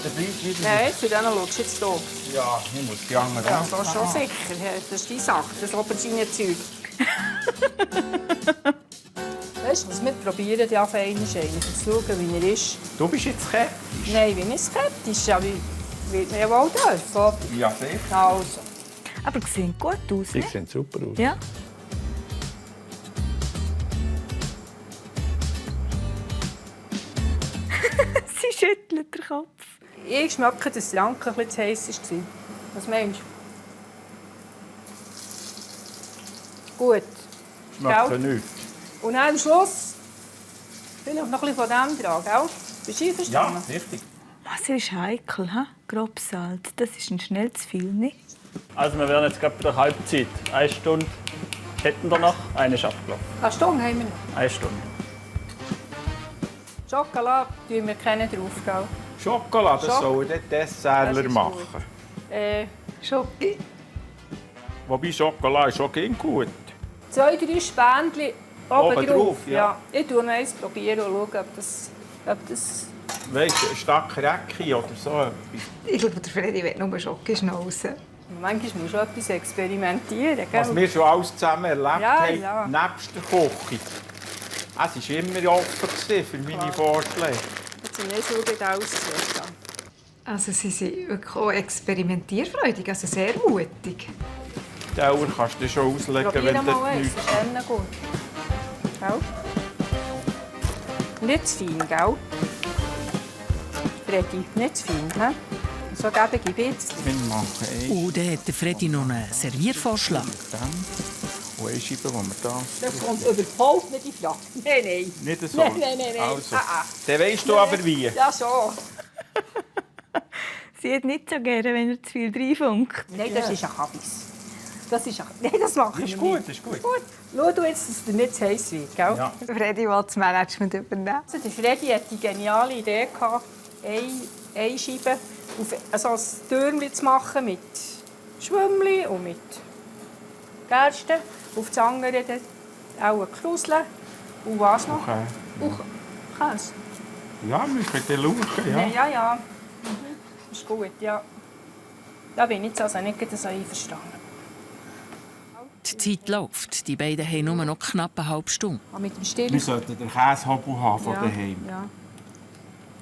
Nein, zu denen schaust du jetzt hier. Ja, ich muss die anderen Ja, auch. das ist schon sicher. Das ist die Sache, das Aubergine-Zeug. Weißt du was, wir probieren ja feine Scheine, zu schauen, wie er ist. Du bist jetzt skeptisch? Nein, ich bin nicht skeptisch, ja, wie wird man ja wohl dürfen. Ja, sicher. Also. Aber sie sehen gut aus, Die nicht? sehen super aus. Ja. Sie schüttelt den Kopf. Ich schmecke, dass der Anker etwas zu heiß war. Was meinst du? Gut. Schmeckt Gell? nichts. Und dann am Schluss vielleicht noch ein bisschen von dem dran, gell? Bist du einverstanden? Ja, richtig. Was ist heikel, ha? Grobsalz, das ist ein schnell zu viel, nicht? Also wir wären jetzt gerade bei der Halbzeit. 1 Stunde hätten wir noch, eine ist abgelaufen. Eine Stunde haben wir noch. 1 Stunde. Schokolade tun wir keinen drauf, gell? Schokolade sollen die Dessertler machen. Schoki. Wobei Schokolade ist auch gut. 2, 3 Spendchen oben drauf. Ja. Ich probiere noch eins probieren und schaue, ob das... Weißt du, ein Stark Räcki oder so etwas. Ich glaube, der Freddy will nur Schokoschnauzen. Manchmal muss man schon etwas experimentieren. Gell? Was wir schon alles zusammen erlebt haben, ja. nebst der Küche. Es war immer offen für meine Vorschläge. Jetzt sind wir so gut ausgesehen. Also sie sind wirklich auch experimentierfreudig, also sehr mutig. Die Dauer kannst du schon auslegen, wenn du nichts... Probier mal gut. Gell? Nicht zu fein, gell? Freddy, nicht zu fein, he? So gebige Bits. Und dann hat der Freddy noch einen Serviervorschlag. Und eine Scheibe, die wir da... Das kommt überhaupt nicht in Frage. Nein. Nicht so? Nein. Also, dann weisst du aber wie. Ja, schon. Sie hat nicht so gerne, wenn er zu viel reinfunkt. Nein, das ist ein Kabis. Nein, das mache ich nicht. Ist gut. Schau du jetzt, dass es dir nicht zu heiß wird, gell? Ja. Freddy will das Management übernehmen. Also, der Freddy hatte die geniale Idee, eine Scheibe also ein Türmchen zu machen mit Schwämmchen und mit Gerste. Auf das andere dann auch ein Krusel. Und was noch? Okay. Und Käse. Ja, wir können den schauen, ja. Ja. Ist gut, ja. Da bin ich jetzt also nicht so einverstanden. Die Zeit läuft. Die beiden haben nur noch knapp eine halbe Stunde. Mit dem Stillen. Wir sollten den Käsehobel haben von daheim. Ja.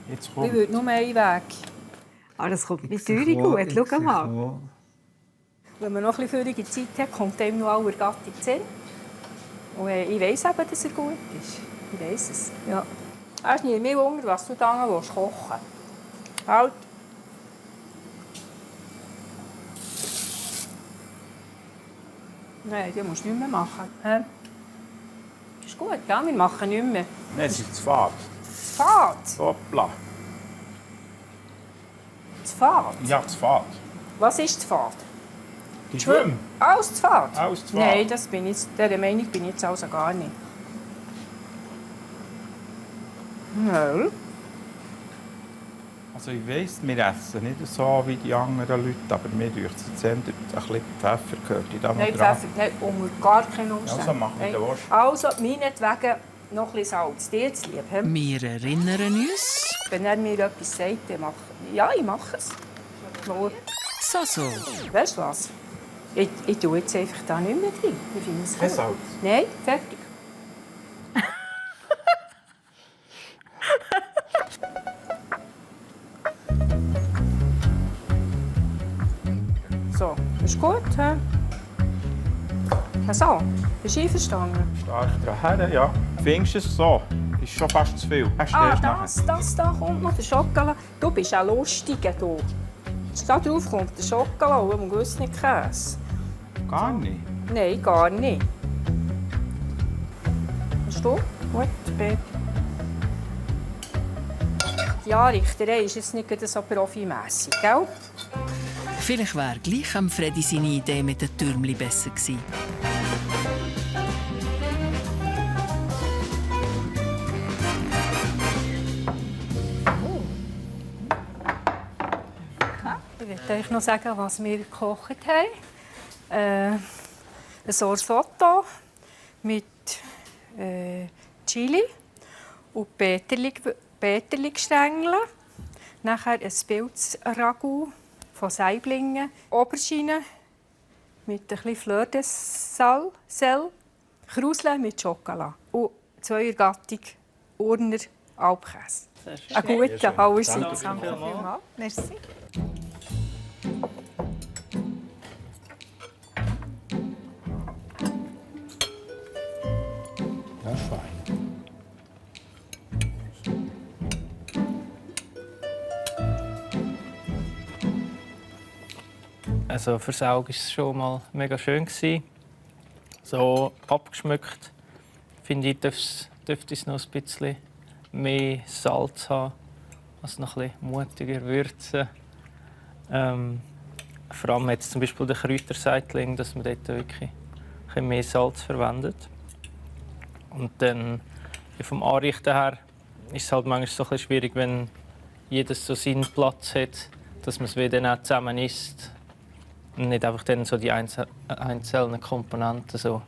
Jetzt Ich kommt. würde nur einen Weg. Ah, das kommt mit Säure gut. Schau mal. Wenn man noch ein bisschen feurige Zeit hat, kommt einem noch aller Gattung zu Sinn. Und ich weiss eben, dass er gut ist. Ich weiss es. Ja. Es ist nicht mehr Wunder, was du dann kochen willst. Halt. Nein, die musst du nicht mehr machen. Das ist gut, ja? Wir machen nicht mehr. Nein, es ist zu fad. Zu fad? Hoppla. Zu fad? Ja, zu fad. Was ist zu fad? Die Schwimme. Alles zu fad? Alles zu fad. Nein, dieser Meinung bin ich jetzt also gar nicht. Nein. Also ich weiss, wir essen nicht so wie die anderen Leute, aber mir durch das Zentrum ein bisschen Pfeffer gehört. Nein, Pfeffer, nein, unter gar keinen Umständen. Also machen wir den Wurst. Also, meinetwegen noch ein bisschen Salz. Dir zu lieb. Wir erinnern uns. Wenn er mir etwas sagt, dann mache ich. Ja, ich mache es. Nur. So. Weißt du was? Ich tue jetzt einfach da nicht mehr drin. Ich finde es Kein gut. Salz? Nein, fertig. So, ist gut, hä? Also, bist du einverstanden? Stark daher, ja. Findest du es so? Ist schon fast zu viel. Hast du erst nachher? Das da kommt noch, der Schokolade. Du bist ein Lustiger, du. Da drauf kommt der Schokolade und gewiss nicht Käse. Gar nicht? Nein, gar nicht. Hast du? Gut, Baby. Die Anrichterei ist jetzt nicht so profimässig, gell? Vielleicht wäre gleich am Freddy seine Idee mit den Türmchen besser gewesen. Ich möchte euch noch sagen, was wir gekocht haben. Ein Sorsotto mit Chili und Peterli-Gstängel. Nachher ein Pilzragout von Saiblingen. Aubergine mit ein bisschen Fleur de Sel. Krusle mit Schokolade. Und 2er Gattung Urner Alpkäse. Ein guter, allerseits. Danke vielmals. Merci. Das ist fein. Also fürs Auge war es schon mal mega schön. So abgeschmückt, finde ich, dürfte es noch ein bisschen mehr Salz haben, also noch ein bisschen mutiger würzen. Vor allem jetzt zum Beispiel der Kräuterseitling, dass man dort wirklich ein bisschen mehr Salz verwendet. Und dann vom Anrichten her ist es halt manchmal so ein bisschen schwierig, wenn jedes so seinen Platz hat, dass man es dann auch zusammen isst und nicht einfach dann so die einzelnen Komponenten so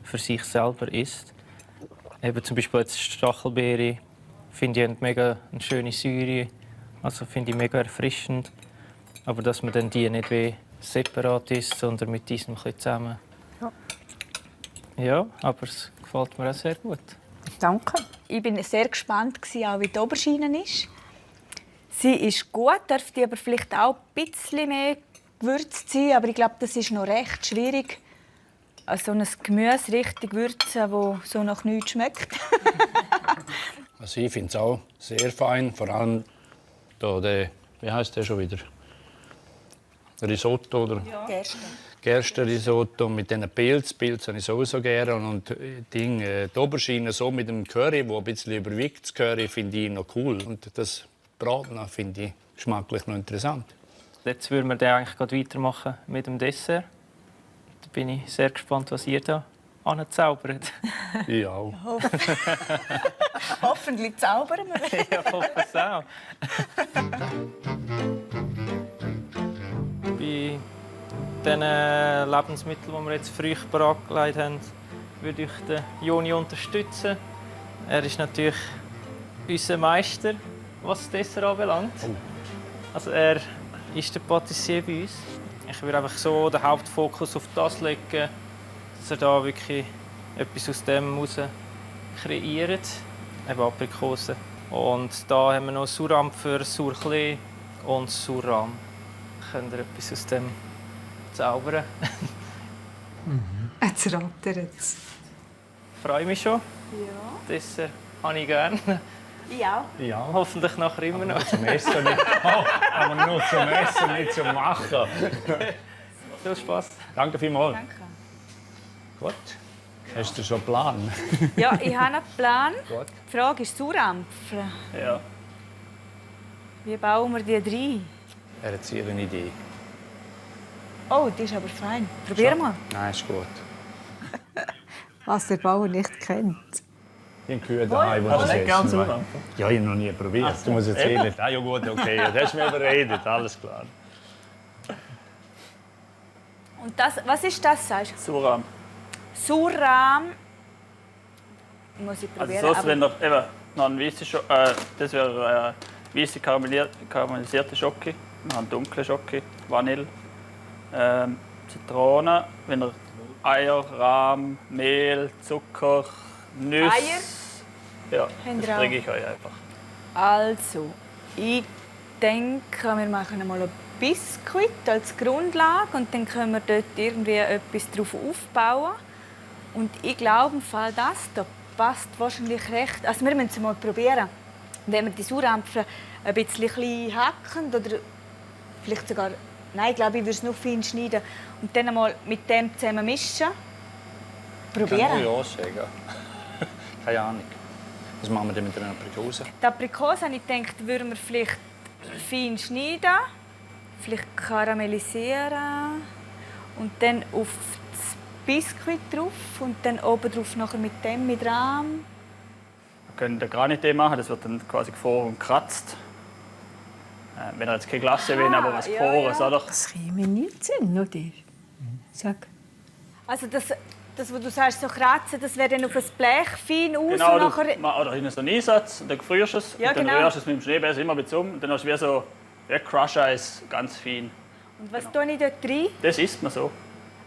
für sich selber isst. Eben zum Beispiel jetzt Stachelbeere finde ich mega eine schöne Säure, also finde ich mega erfrischend. Aber dass man dann die nicht wie separat isst, sondern mit diesem ein bisschen zusammen. Ja. Ja, aber es gefällt mir auch sehr gut. Danke. Ich war sehr gespannt, auch wie die Aubergine ist. Sie ist gut, dürfte aber vielleicht auch ein bisschen mehr gewürzt sein. Aber ich glaube, das ist noch recht schwierig, so ein Gemüse richtig würzen, das so nach nichts schmeckt. Also ich finde es auch sehr fein. Vor allem da der, wie heißt der schon wieder? Risotto oder? Ja. Gerstenrisotto mit diesen Pilzen. Pilze habe ich sowieso gerne. Und die Aubergine so mit dem Curry, wo ein bisschen überwiegt, das Curry, finde ich noch cool. Und das Braten finde ich geschmacklich noch interessant. Jetzt würden wir dann eigentlich gerade weitermachen mit dem Dessert. Da bin ich sehr gespannt, was ihr da anzaubert. Ich auch. Hoffentlich zaubern wir. Ja, ich hoffe es auch. Bei den Lebensmitteln, die wir jetzt früh bereitgelegt haben, würde ich den Joni unterstützen. Er ist natürlich unser Meister, was das Dessert anbelangt. Also er ist der Patissier bei uns. Ich würde einfach so den Hauptfokus auf das legen, dass er da wirklich etwas aus dem heraus kreiert. Eben Aprikosen. Und da haben wir noch Surampfer, Surklee und Surrahm. Könnt ihr etwas aus dem zaubern? Jetzt rattert es. Ich freue mich schon. Ja. Dessert habe ich gerne. Ich auch. Ja. Hoffentlich nachher immer noch. Zum Essen nicht. Aber nur zum Essen, nicht zum Machen. Viel Spaß. Danke vielmals. Danke. Gut. Hast du schon einen Plan? Ja, ich habe einen Plan. Gut. Die Frage ist Surampfer. Ja. Wie bauen wir die rein? Er hat sicher eine Idee. Oh, die ist aber fein. Probier mal. Nein, ist gut. Was der Bauer nicht kennt. Die Kühe daheim, die Hast das du nicht gern essen. Surampfer? Ja, ich habe noch nie probiert. Du musst jetzt Eben. nicht. Ah, ja gut, okay. Ja, das hast du mir überredet, alles klar. Und das, was ist das, sagst du? Surrahm. Surrahm. Muss ich Also probieren. sonst, wenn ihr eben noch ein weiße das wäre weiße karamellisierte Schoki, noch einen dunklen Schoki, Vanille, Zitrone, wenn ihr Eier, Rahm, Mehl, Zucker, Nüsse. Eier? Ja, Habt das ihr auch? bringe ich euch einfach. Also, ich denke, wir machen einmal ein Biskuit als Grundlage und dann können wir dort irgendwie etwas drauf aufbauen. Und ich glaube, im Fall das da passt wahrscheinlich recht. Also wir müssen es mal probieren. Wenn wir die Surampfer ein bisschen klein hacken oder vielleicht sogar, nein, ich glaube, ich würde es noch fein schneiden und dann einmal mit dem zusammen mischen. Probieren. Kann ich ja sagen. Keine Ahnung. Was machen wir denn mit den Aprikosen? Die Aprikosen, habe ich gedacht, würden wir vielleicht fein schneiden, vielleicht karamellisieren und dann auf das Biskuit drauf und dann oben drauf nachher mit dem mit Rahm. Wir können den Granité machen, das wird dann quasi gefroren und gekratzt. Wenn ihr jetzt keine Glasse will, aber was Gefrorenes, oder? Das käme nicht Sinn, oder? Sag. Also das, was du sagst, so kratzen, das wäre dann auf ein Blech fein aus Genau, und nachher... oder in so einen Einsatz, und dann gefrierst du es, Ja, und dann genau. rührst du es mit dem Schneebesen immer ein bisschen um, und dann hast du wie so Crusher-Eis, ganz fein. Und was tue ich dort rein? Das isst man so.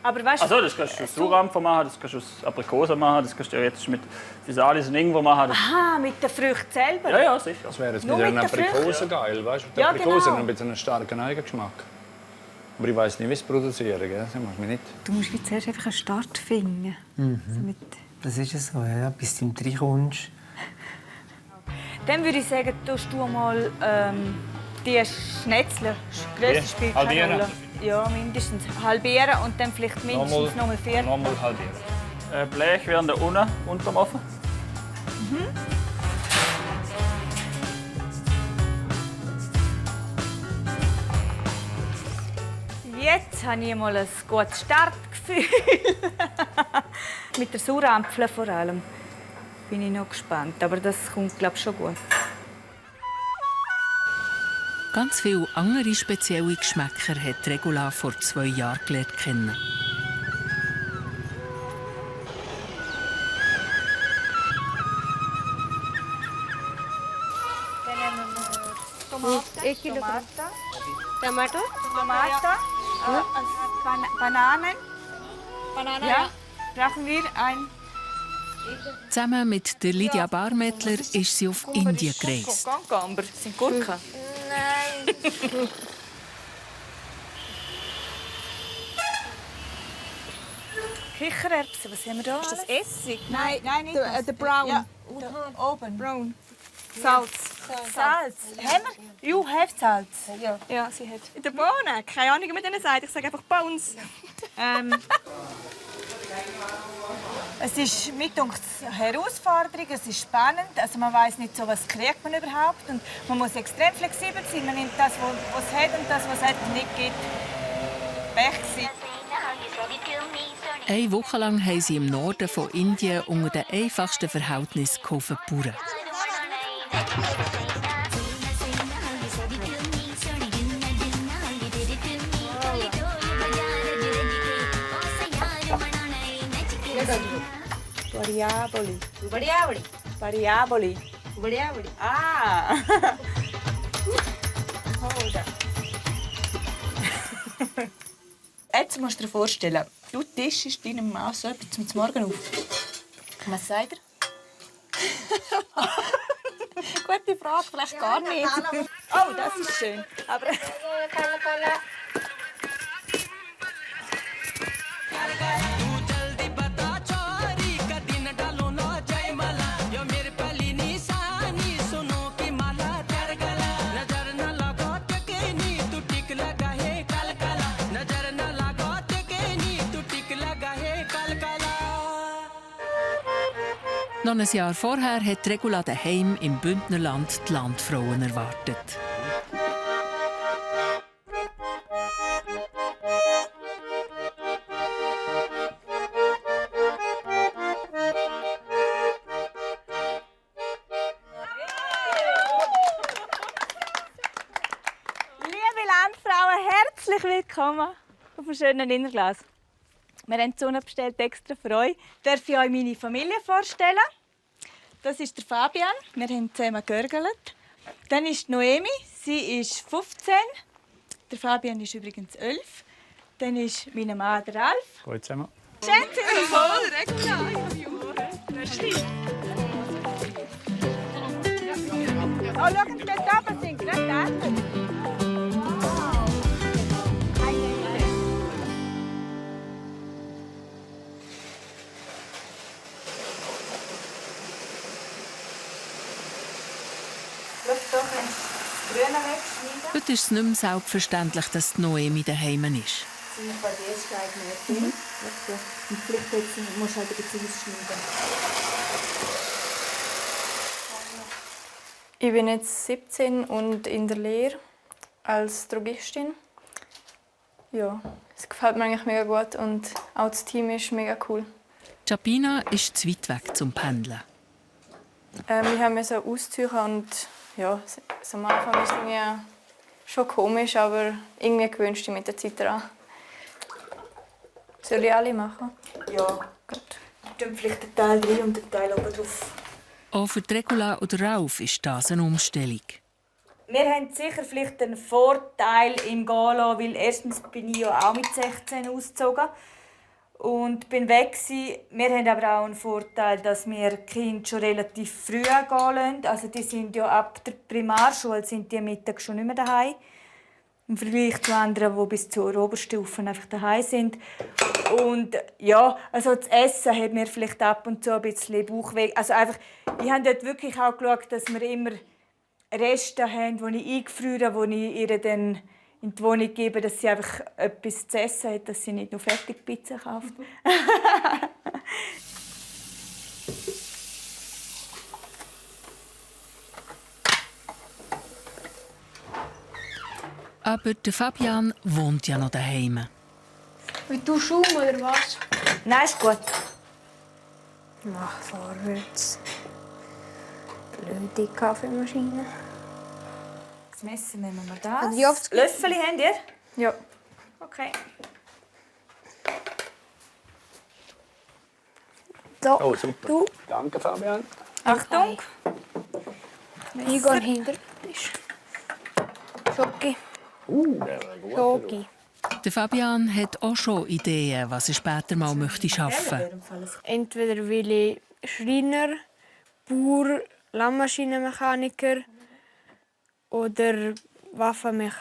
Aber weißt Also das kannst du aus Surampfer machen, das kannst du aus Aprikosen machen, das kannst du jetzt mit Physalis und irgendwo machen. Aha, mit den Früchten selber? Ja, ja, sicher. Das wäre jetzt Nur mit den mit den Aprikosen Früchten? geil, weißt du? Die Ja, Aprikosen genau. haben ein bisschen einen starken Eigengeschmack. Aber ich weiß nicht, wie sie produzieren, gell? Das macht mich nicht. Du musst wie zuerst einfach einen Start finden. Also mit Das ist es so, ja, bis du reinkommst. Dann würde ich sagen, tust du mal die Schnetzler, Grösse Wie? spielt keine Halbieren? Rolle. Ja, mindestens halbieren und dann vielleicht mindestens nochmal vier. Nochmal halbieren. Blech während der unten unterm Ofen. Jetzt habe ich mal ein gutes Startgefühl. Mit der Sauerampfel vor allem. Bin ich noch gespannt, aber das kommt, glaube ich, schon gut. Ganz viele andere spezielle Geschmäcker hat Regula vor 2 Jahren gelernt kennen. Tomato. Bananen. Ja, brauchen wir ein. Zusammen mit der Lydia Barmettler ist sie auf Indien gereist. Cucumber. Sind Gurken? Nein. Kichererbsen, was haben wir da? Ist das Essig? Nein, nicht. der Brown. Ja, oben. Brown. Salz. Salz. Haben wir? You have Salz. Ja, sie hat. In der Bohne? Keine Ahnung, wie man denen sagt. Ich sage einfach Bones. Es ist mit eine Herausforderung, es ist spannend. Also man weiß nicht so, was kriegt man überhaupt. Und man muss extrem flexibel sein. Man nimmt das, was es hat und das, was es nicht gibt. Pech gewesen. Eine Woche lang haben sie im Norden von Indien unter den einfachsten Verhältnissen geholfen Bauern. Variaboli. Variaboli. Variaboli. Variaboli. Ah! Jetzt musst du dir vorstellen, du tischst deinem Mann so etwas zum Morgen auf. Was sagt er? Gute Frage, vielleicht gar nicht. Oh, das ist schön. Aber noch ein Jahr vorher hat Regula daheim im Bündnerland die Landfrauen erwartet. liebe Landfrauen, herzlich willkommen auf dem schönen Innerglas. Wir haben die Sonne bestellt extra für euch. Darf ich euch meine Familie vorstellen? Das ist der Fabian. Wir haben zusammen gegurgelt. Dann ist Noemi. Sie ist 15. Der Fabian ist übrigens 11. Dann ist mein Mann, der Ralf. Hallo zusammen. Schön, dass Sie Oh, schau, dort oben sind gerade Daten. Heute ist es nicht mehr selbstverständlich, dass Noemi daheim ist. Und vielleicht musst du halt ein bisschen ausschneiden. Ich bin jetzt 17 und in der Lehre als Drogistin. Ja, es gefällt mir eigentlich mega gut und auch das Team ist mega cool. Japina ist zu weit weg zum Pendeln. Wir haben so ausziehen und ja, so am Anfang ist es irgendwie schon komisch, aber irgendwie gewöhnst du dich mit der Zeit daran. Soll ich alle machen? Ja, gut. Dann vielleicht einen Teil rein und einen Teil oben drauf. Auch für Regula oder Ralf ist das eine Umstellung. Wir haben sicher vielleicht einen Vorteil im Gala, weil erstens bin ich ja auch mit 16 ausgezogen und bin weg. Wir haben aber auch einen Vorteil, dass wir die Kinder schon relativ früh gehen lassen. Also die sind ja ab der Primarschule sind die Mittag schon nicht mehr daheim. Im Vergleich zu anderen, die bis zur Oberstufe einfach daheim sind. Und ja, also das Essen hat mir vielleicht ab und zu ein bisschen Bauchweh. Also einfach, ich habe dort wirklich auch geschaut, dass wir immer Reste haben, die ich eingefriere, die ich ihr dann in die Wohnung gebe, dass sie einfach etwas zu essen hat, dass sie nicht nur Fertigpizza kauft. Aber der Fabian wohnt ja noch daheim. Willst du Schaum oder was? Nein, ist gut. Mach vorwärts. Blöde Kaffeemaschine. Das Messer nehmen wir das. Und wie oft- Löffel habt ihr? Ja. Okay. Da. Oh, super. Du. Danke, Fabian. Achtung. Ich gehe hinter. Schoki. Schoki. Der Fabian hat auch schon Ideen, was er später mal möchte schaffen. Entweder will ich Schreiner, Bauer, Landmaschinenmechaniker oder Waffenmech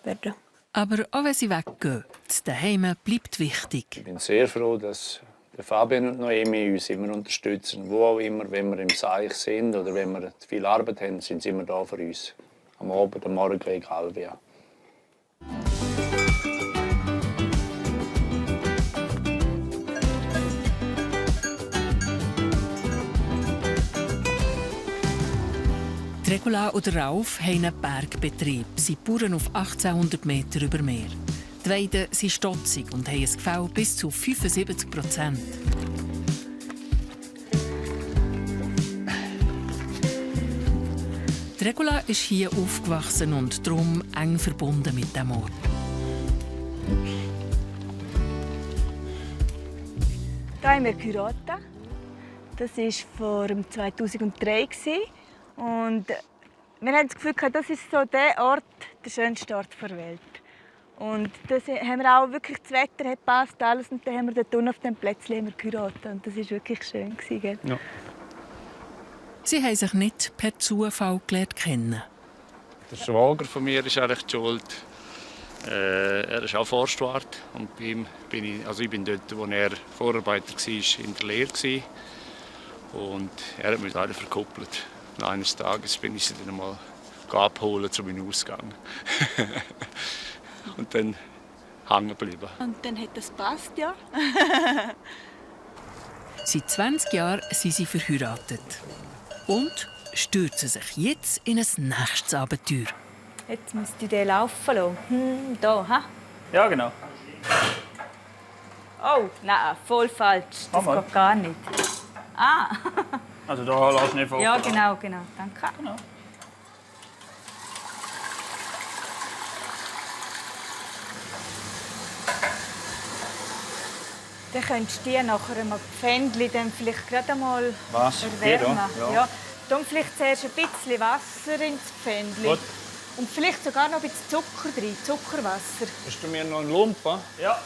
werden. Aber auch wenn sie weggehen, das Daheim bleibt wichtig. Ich bin sehr froh, dass der Fabian und Noemi uns immer unterstützen. Wo auch immer, wenn wir im Seich sind oder wenn wir viel Arbeit haben, sind sie immer da für uns. Am Abend, am Morgen, egal wie. Regula und Ralf haben einen Bergbetrieb. Sie bauern auf 1800 Meter über Meer. Die Weiden sind stotzig und haben ein Gefäll bis zu 75%. Die Regula ist hier aufgewachsen und darum eng verbunden mit dem Ort. Hier haben wir geheiratet. Das war vor 2003. Und wir haben das Gefühl, das ist so der Ort, der schönste Ort der Welt. Und das haben wir auch wirklich, das Wetter hat gepasst, alles. Und dann haben wir dort unten auf dem Plätzchen geheiratet. Und das war wirklich schön. Gell? Ja. Sie haben sich nicht per Zufall gelernt kennen. Der Schwager von mir ist eigentlich die schuld. Er ist auch Forstwart. Und bei ihm bin ich bin dort, wo er Vorarbeiter war, in der Lehre. Und er hat mich leider verkuppelt. Und eines Tages bin ich sie dann mal abholen zu meinem Ausgang. Und dann hängen geblieben. Und dann hat das gepasst, ja. Seit 20 Jahren sind sie verheiratet. Und stürzen sich jetzt in ein nächstes Abenteuer. Jetzt müsste ich den laufen lassen. Da, ha? Ja, genau. Oh, nein, voll falsch. Das geht gar nicht. Ah. Also da lass nicht vor. Ja, genau. Danke. Genau. Dann könntest du die nachher mal die Pfändchen dann vielleicht gerade einmal erwärmen. Ja. Dann vielleicht zuerst ein bisschen Wasser ins Pfändchen. Gut. Und vielleicht sogar noch ein bisschen Zucker drin, Zuckerwasser. Hast du mir noch einen Lumpen? Ja.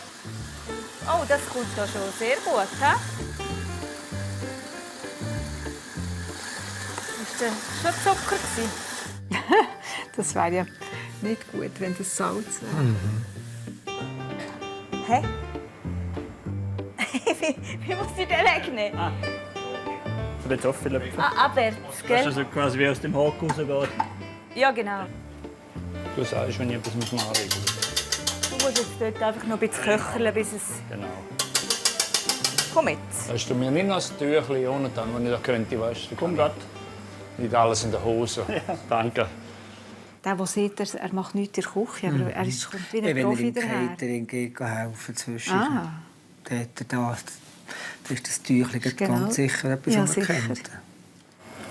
Oh, das kommt da schon sehr gut, he? Ist das schon Zucker gewesen? Das wäre ja nicht gut, wenn das Salz wäre. Hä? Wie muss ich den wegnehmen? Von den Toffelöpfen. Abwärts, gell? Dass das quasi wie aus dem Haken rausgeht. Ja, genau. Du sagst, wenn ich etwas machen muss. Du musst jetzt dort einfach noch ein bisschen köcheln, bis es... Genau. Komm jetzt. Hast du mir nicht noch ein Tüchlein ohne dann, wenn ich das könnte, weißt du? Komm grad. Nicht alles in der Hose. Ja. Danke. Der sieht, er macht nichts in der Küche, aber er kommt wie ein Profi daher. Wenn er im Catering helfen zwischen. Ah. Dann hat er da ist das Tüchlein Genau. ganz sicher etwas, Ja, was man sicher. kennt.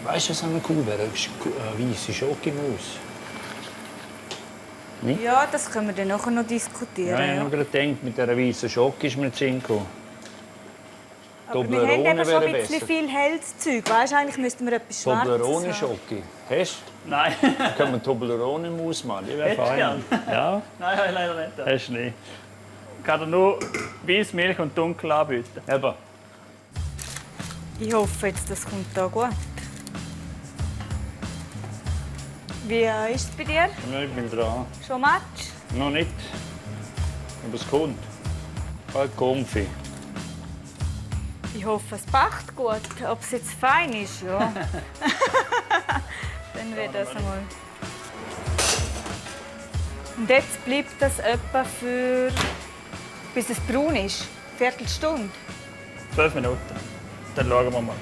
Weißt du, was auch cool wäre? Eine weisse Schokimaus. Nicht? Ja, das können wir dann nachher noch diskutieren. Ja, ich Ja, habe gerade gedacht, mit dieser weißen Schoki ist mir in den Sinn gekommen. aber wir haben eben schon ein bisschen viel helles Zeug. Weißt, eigentlich müssten wir etwas Schwarzes haben. Toblerone-Schoki. Hast du? Nein. Dann können wir Toblerone-Maus machen. Die wäre Hättest du fein. gern? Ja. Nein, habe ich leider nicht. Hast du nicht? Ich kann dir nur Weiss, Milch und Dunkel anbieten. Eben. Ich hoffe jetzt, das kommt da gut. Wie ist es bei dir? Ja, ich bin dran. Schon Matsch? Noch nicht. Aber es kommt. Bald Konfi. Ich hoffe, es backt gut. Ob es jetzt fein ist, ja. Dann wird das einmal. Und jetzt bleibt das etwa für bis es braun ist. Viertelstunde. 12 Minuten. Dann schauen wir mal.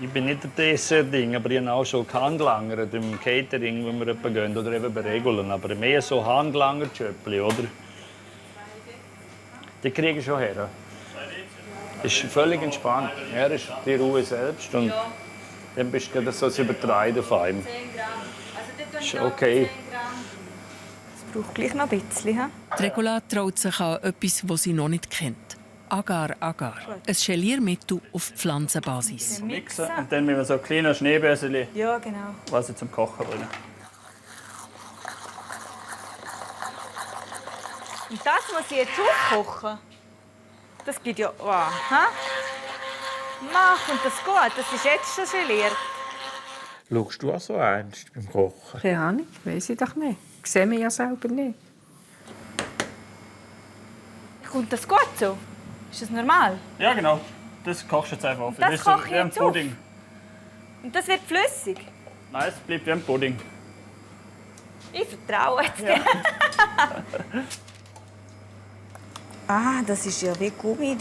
Ich bin nicht der Dessert-Ding, aber ich habe auch schon gehandlangert im Catering, wo wir etwa gehen, oder eben bei Regeln. Aber mehr so Handlanger-Schöppli, oder? Die kriege ich schon her. Das ist völlig entspannt. Er ist die Ruhe selbst und dann bist du so das Übertreiben auf einem. Das ist okay. Es braucht gleich noch ein bisschen. Die Regula traut sich an etwas, das sie noch nicht kennt. Agar-Agar. Ein Geliermittel auf Pflanzenbasis. Mixen und dann mit so kleinen Schneebäseli, Ja, genau. was ich zum Kochen bringen. Und das muss ich jetzt aufkochen. Das gibt ja... Wow. Mach, und das gut. Das ist jetzt schon geliert. Schaust du auch so ernst beim Kochen? Keine Ahnung, weiss ich doch nicht. Ich sehe mich ja selber nicht. Kommt das gut so? Ist das normal? Ja, genau. Das kochst du jetzt einfach auf. Das ist koche ich wie ein jetzt auf? Pudding. Und das wird flüssig? Nein, es bleibt wie ein Pudding. Ich vertraue jetzt. Ja. Das ist ja wie Gummi.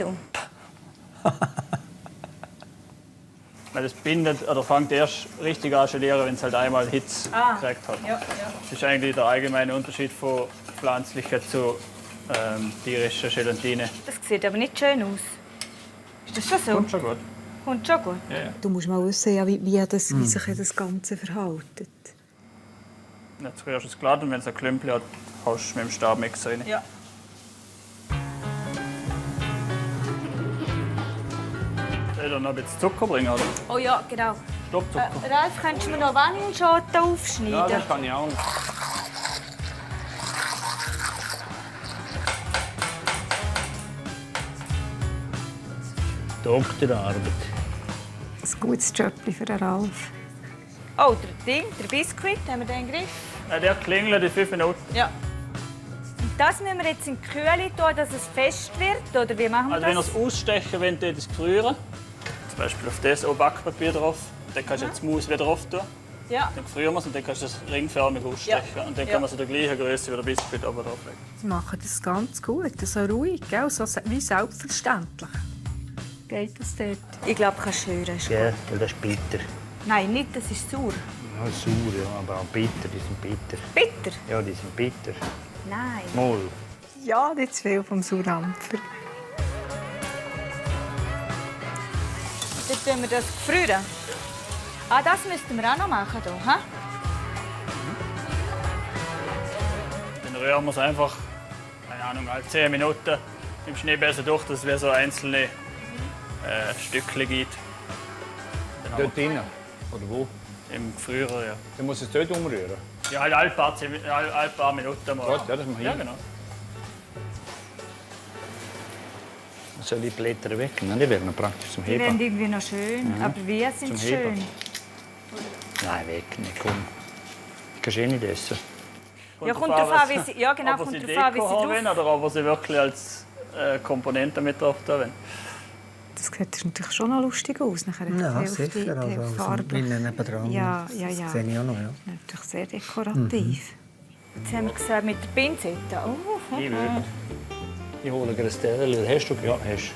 Weil das bindet oder fängt erst richtig an zu gelieren, wenn es halt einmal Hitze gekriegt hat. Ja. Das ist eigentlich der allgemeine Unterschied von pflanzlicher zu tierischer Gelatine. Das sieht aber nicht schön aus. Ist das schon so? Kommt schon gut. Kommt schon gut. Ja, ja. Du musst mal wissen, ja, wie sich das Ganze verhält. Jetzt rührst du es glatt und wenn es ein Klümpel hat, haust du mit dem Stabmixer rein. Ja. Soll ich noch ein bisschen Zucker bringen, oder? Oh ja, genau. Stoppzucker. Ralf, könntest du mir noch Vanilleschoten aufschneiden? Ja, das kann ich auch. Doktorarbeit. Ein gutes Jöppli für den Ralf. Oh, der Biskuit, haben wir den im Griff? Der klingelt in 5 Minuten. Ja. Und das müssen wir jetzt in die Kühle tun, dass es fest wird? Oder wie machen wir Also wenn ihr das? es ausstechen wollt, tut es gefrieren. Zum Beispiel auf das auch Backpapier drauf. Dann kannst du jetzt die Maus wieder drauf tun. Ja. Dann frieren wir es und dann kannst du es ringförmig ausstechen. Ja. Und dann Ja. kann man es in der gleichen Größe wie der Biskuit oben drauflegen. Sie machen das ganz gut, so ruhig, gell? So wie selbstverständlich. Geht das dort? Ich glaube, du kannst hören. Ist Ja, gut. weil das ist bitter. Nein, nicht, das ist sauer. Ja, sauer, ja, aber auch bitter. Die sind bitter. Bitter? Ja, die sind bitter. Nein. Mal. Ja, nicht zu viel vom Surampfer. Dann tun wir das gefrieren. Das müssten wir auch noch machen. Hier, ha? Dann rühren wir es einfach, keine Ahnung, alle 10 Minuten im Schneebesen durch, dass es wie so einzelne Stückchen gibt. Dort drinnen? Oder wo? Im Gefrierer, ja. Dann muss es dort umrühren? Ja, halt alle paar Minuten mal. Gut, ja, das mache ich. Ja, genau. Soll die Blätter weg? Nein, die werden praktisch zum Die Heben. werden irgendwie noch schön. Mhm. Aber wie sind Zum sie Heben. schön? Nein, weg nicht, komm. Die kannst du eh nicht essen. Ja, kommt drauf an, wie sie, ja, genau, ob kommt sie drauf an, wie Deko sie haben drauf... oder ob sie wirklich als Komponente mit drauf tun. Das sieht natürlich schon noch lustig aus. Nachher Ja, die Hälfte, sicher. Also, farblich. nebendran. Ja. Das sehe ich auch noch, ja. Natürlich sehr dekorativ. Jetzt haben wir gesagt, mit der Pinzette. Oh, Ich würde. Ich hole dir ein Teller. Hast du? Ja, hast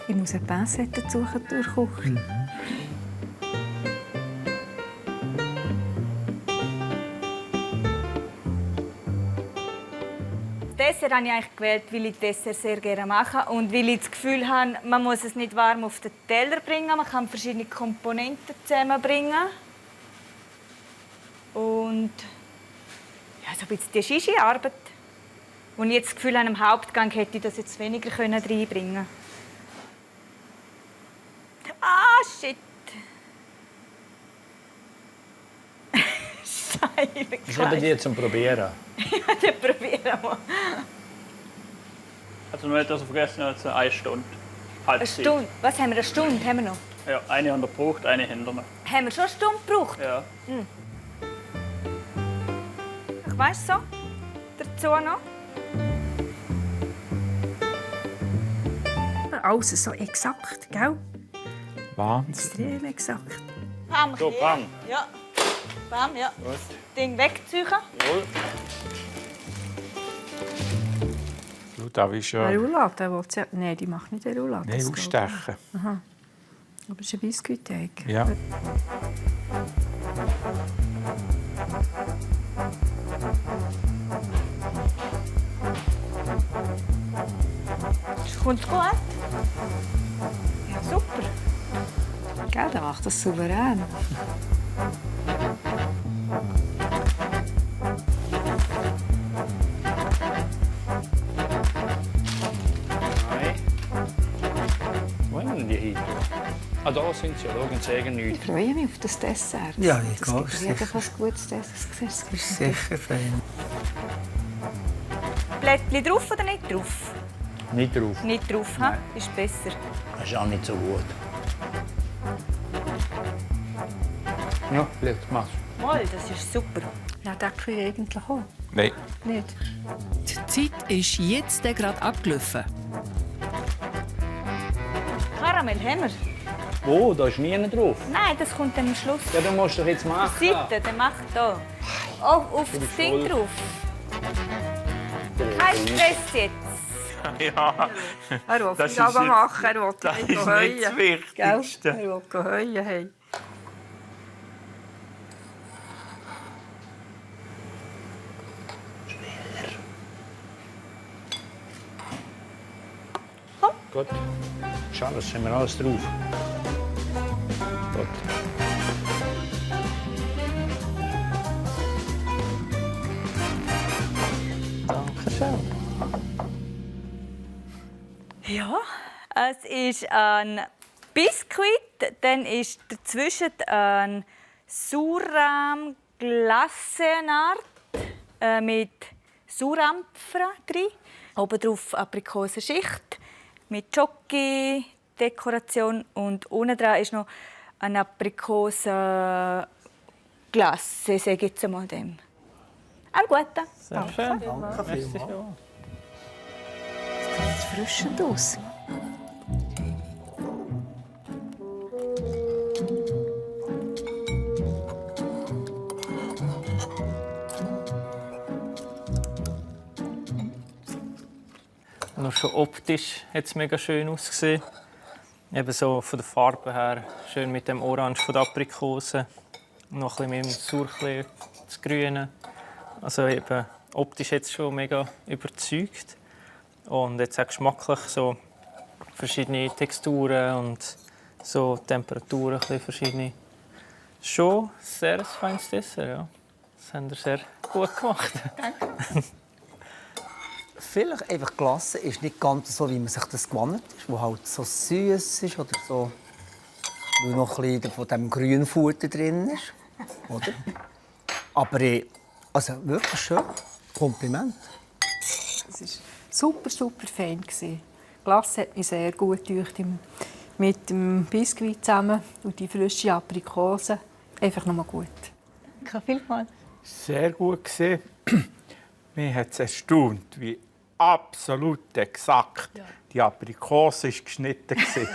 Ich muss eine Pincette suchen durch die Küche. Dessert habe ich eigentlich gewählt, weil ich Dessert sehr gerne mache und weil ich das Gefühl habe, man muss es nicht warm auf den Teller bringen, man kann verschiedene Komponenten zusammenbringen. Und ja, so ein bisschen die Shishi-Arbeit. Und ich jetzt das Gefühl habe, im Hauptgang hätte ich das jetzt weniger reinbringen können. Shit! Scheiße. Das ist eben die zum Probieren. Ja, dann probieren wir. Also nur nicht, dass wir vergessen haben, jetzt 1 Stunde. Eine Stunde? Was haben wir? Eine Stunde haben wir noch? Ja, eine haben wir gebraucht, eine haben wir noch. Haben wir schon eine Stunde gebraucht? Ja. Ich weiss so. Dazu noch. Alles so exakt, gell? Wahnsinn. Extrem exakt. Bam, So, bam. Ja. Bam, ja. Gut. Ding wegziehen. Jawohl. Du, da ist ja... Der Roulade, der will ja... Nein, die macht nicht den Roulade. Nein, das ausstechen. Aha. Aber es ist ein Biskuitteig. Ja. Kommt es gut? Ja, super. Gell, der macht das souverän. Nein. Wo haben wir die hin? Ah, da sind sie. Schauen, sagen nichts. Ich freue mich auf das Dessert. Ja, ich das auch. gibt jedenfalls ein gutes Dessert. Das ist sicher fein. Blättchen drauf oder nicht drauf? Nicht drauf. Nicht drauf, ha? Ist besser. Das ist auch nicht so gut. Ja, vielleicht machst du. Mal, das ist super. Ja, das kriege ich eigentlich auch. Nein. Nicht? Die Zeit ist jetzt gerade abgelaufen. Karamell haben wir. Wo? Da ist nie drauf. Nein, das kommt dann am Schluss. Ja, dann musst du doch jetzt machen. Die Seite, dann mach da. Auf das Ding voll. drauf. Kein Stress jetzt. Ja. Er will Das es ist aber jetzt- machen, er will das nicht ist heuen. nicht das Wichtigste. Gell? Er will heuen. Hey. Gut. Schau, das haben wir alles drauf. Gut. Dankeschön. Ja, es ist ein Biskuit, dann ist dazwischen ein Surrahm-Glacénart mit Surampfer drin. Oben drauf Aprikosenschicht mit Schoki-Dekoration und unten dran ist noch eine Aprikosenglace, sage ich jetzt einmal dem. Ein guter. Sehr schön. Danke Merci vielmals. vielmals. Sieht frischend aus. Nur schon optisch hat es mega schön ausgesehen. Eben so von der Farbe her schön mit dem Orange von der Aprikose. Noch ein bisschen mit dem Sauerklee, das Grüne. Also eben, optisch hat es schon mega überzeugt. Und jetzt auch geschmacklich so verschiedene Texturen und so Temperaturen, ein bisschen verschiedene. Schon sehr ein feines Dessert, ja. Das haben wir sehr gut gemacht. Danke. Vielleicht einfach Glasse ist nicht ganz so, wie man sich das gewohnt ist, wo halt so süß ist oder so, weil noch ein bisschen von dem Grünfutter drin ist, oder? Aber also wirklich schön. Kompliment. Es war super, super fein. Die Glasse hat mich sehr gut gedacht, mit dem Biskuit zusammen und die frische Aprikose. Einfach nochmal gut. Danke vielmals. Sehr gut gesehen. Mich hat es erstaunt, wie absolut exakt die Aprikose ist geschnitten war.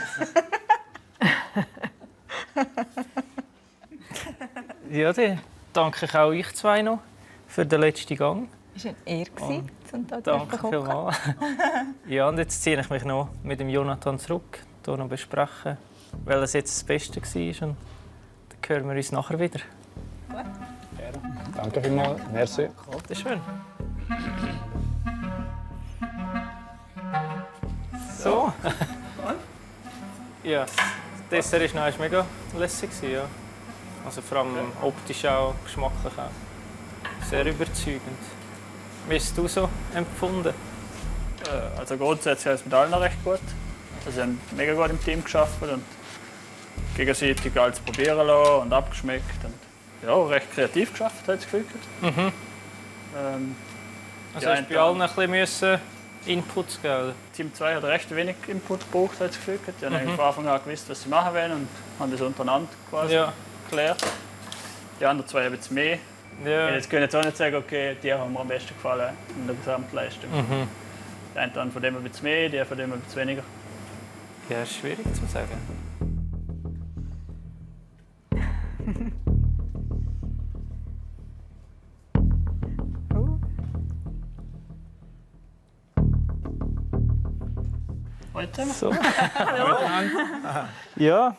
Ja, dann danke ich auch euch zwei noch für den letzten Gang. Es war eine Ehre, zum da Danke zu vielmals. Ja, und jetzt ziehe ich mich noch mit dem Jonathan zurück, hier noch besprechen, weil es jetzt das Beste war. Und dann hören wir uns nachher wieder. Danke vielmals. Merci. Das ist schön. So. Ja, das Dessert war noch mega lässig. Ja. Also vor allem optisch auch, geschmacklich auch. Sehr überzeugend. Wie hast du so empfunden? Also grundsätzlich hat es mit allen recht gut. Also sie haben mega gut im Team geschafft und gegenseitig alles probieren lassen und abgeschmeckt. Und ja, recht kreativ geschafft, hat es gefühlt. Mhm. Also hast du bei allen ein bisschen Inputs geben, oder? Team 2 hat recht wenig Input gebraucht, hat es gefühlt. Die haben eigentlich Mhm. von Anfang an gewusst, was sie machen wollen und haben das untereinander quasi geklärt. Die anderen zwei haben jetzt mehr. Ja. Jetzt können jetzt auch nicht sagen, okay, die haben mir am besten gefallen in der Gesamtleistung. Mhm. Der eine dann von dem ein bisschen mehr, der von dem ein bisschen weniger. Ja, ist schwierig zu sagen. Heute? So. Hallo. Ja,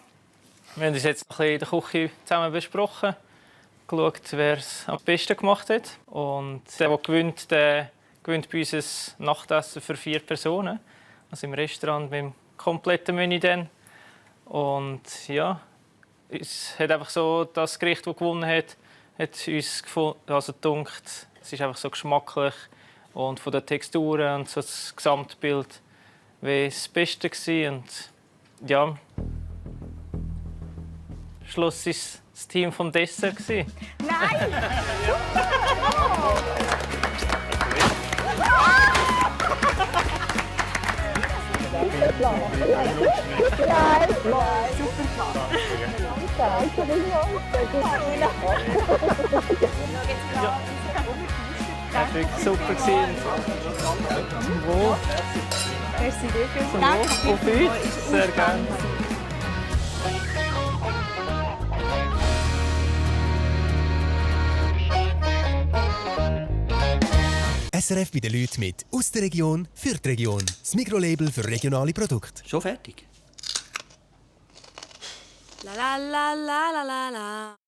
Wir haben uns jetzt noch ein bisschen in der Küche zusammen besprochen, geschaut, wer es am besten gemacht hat. Und der gewinnt, der gewinnt bei uns ein Nachtessen für 4 Personen. Also im Restaurant mit dem kompletten Menü dann. Und ja, es hat einfach so das Gericht, das gewonnen hat uns gedacht, es ist einfach so geschmacklich und von den Texturen und so das Gesamtbild wie das Beste gewesen. Und ja, am Schluss war es das Team vom Dessert gewesen. Nein! Das war wirklich super. Zum Wohl. Merci dir Zum Wohl. Auf uns. Sehr gerne. SRF bei den Leuten mit «Aus der Region für die Region». Das Mikrolabel für regionale Produkte. Schon fertig? La la la la la la la.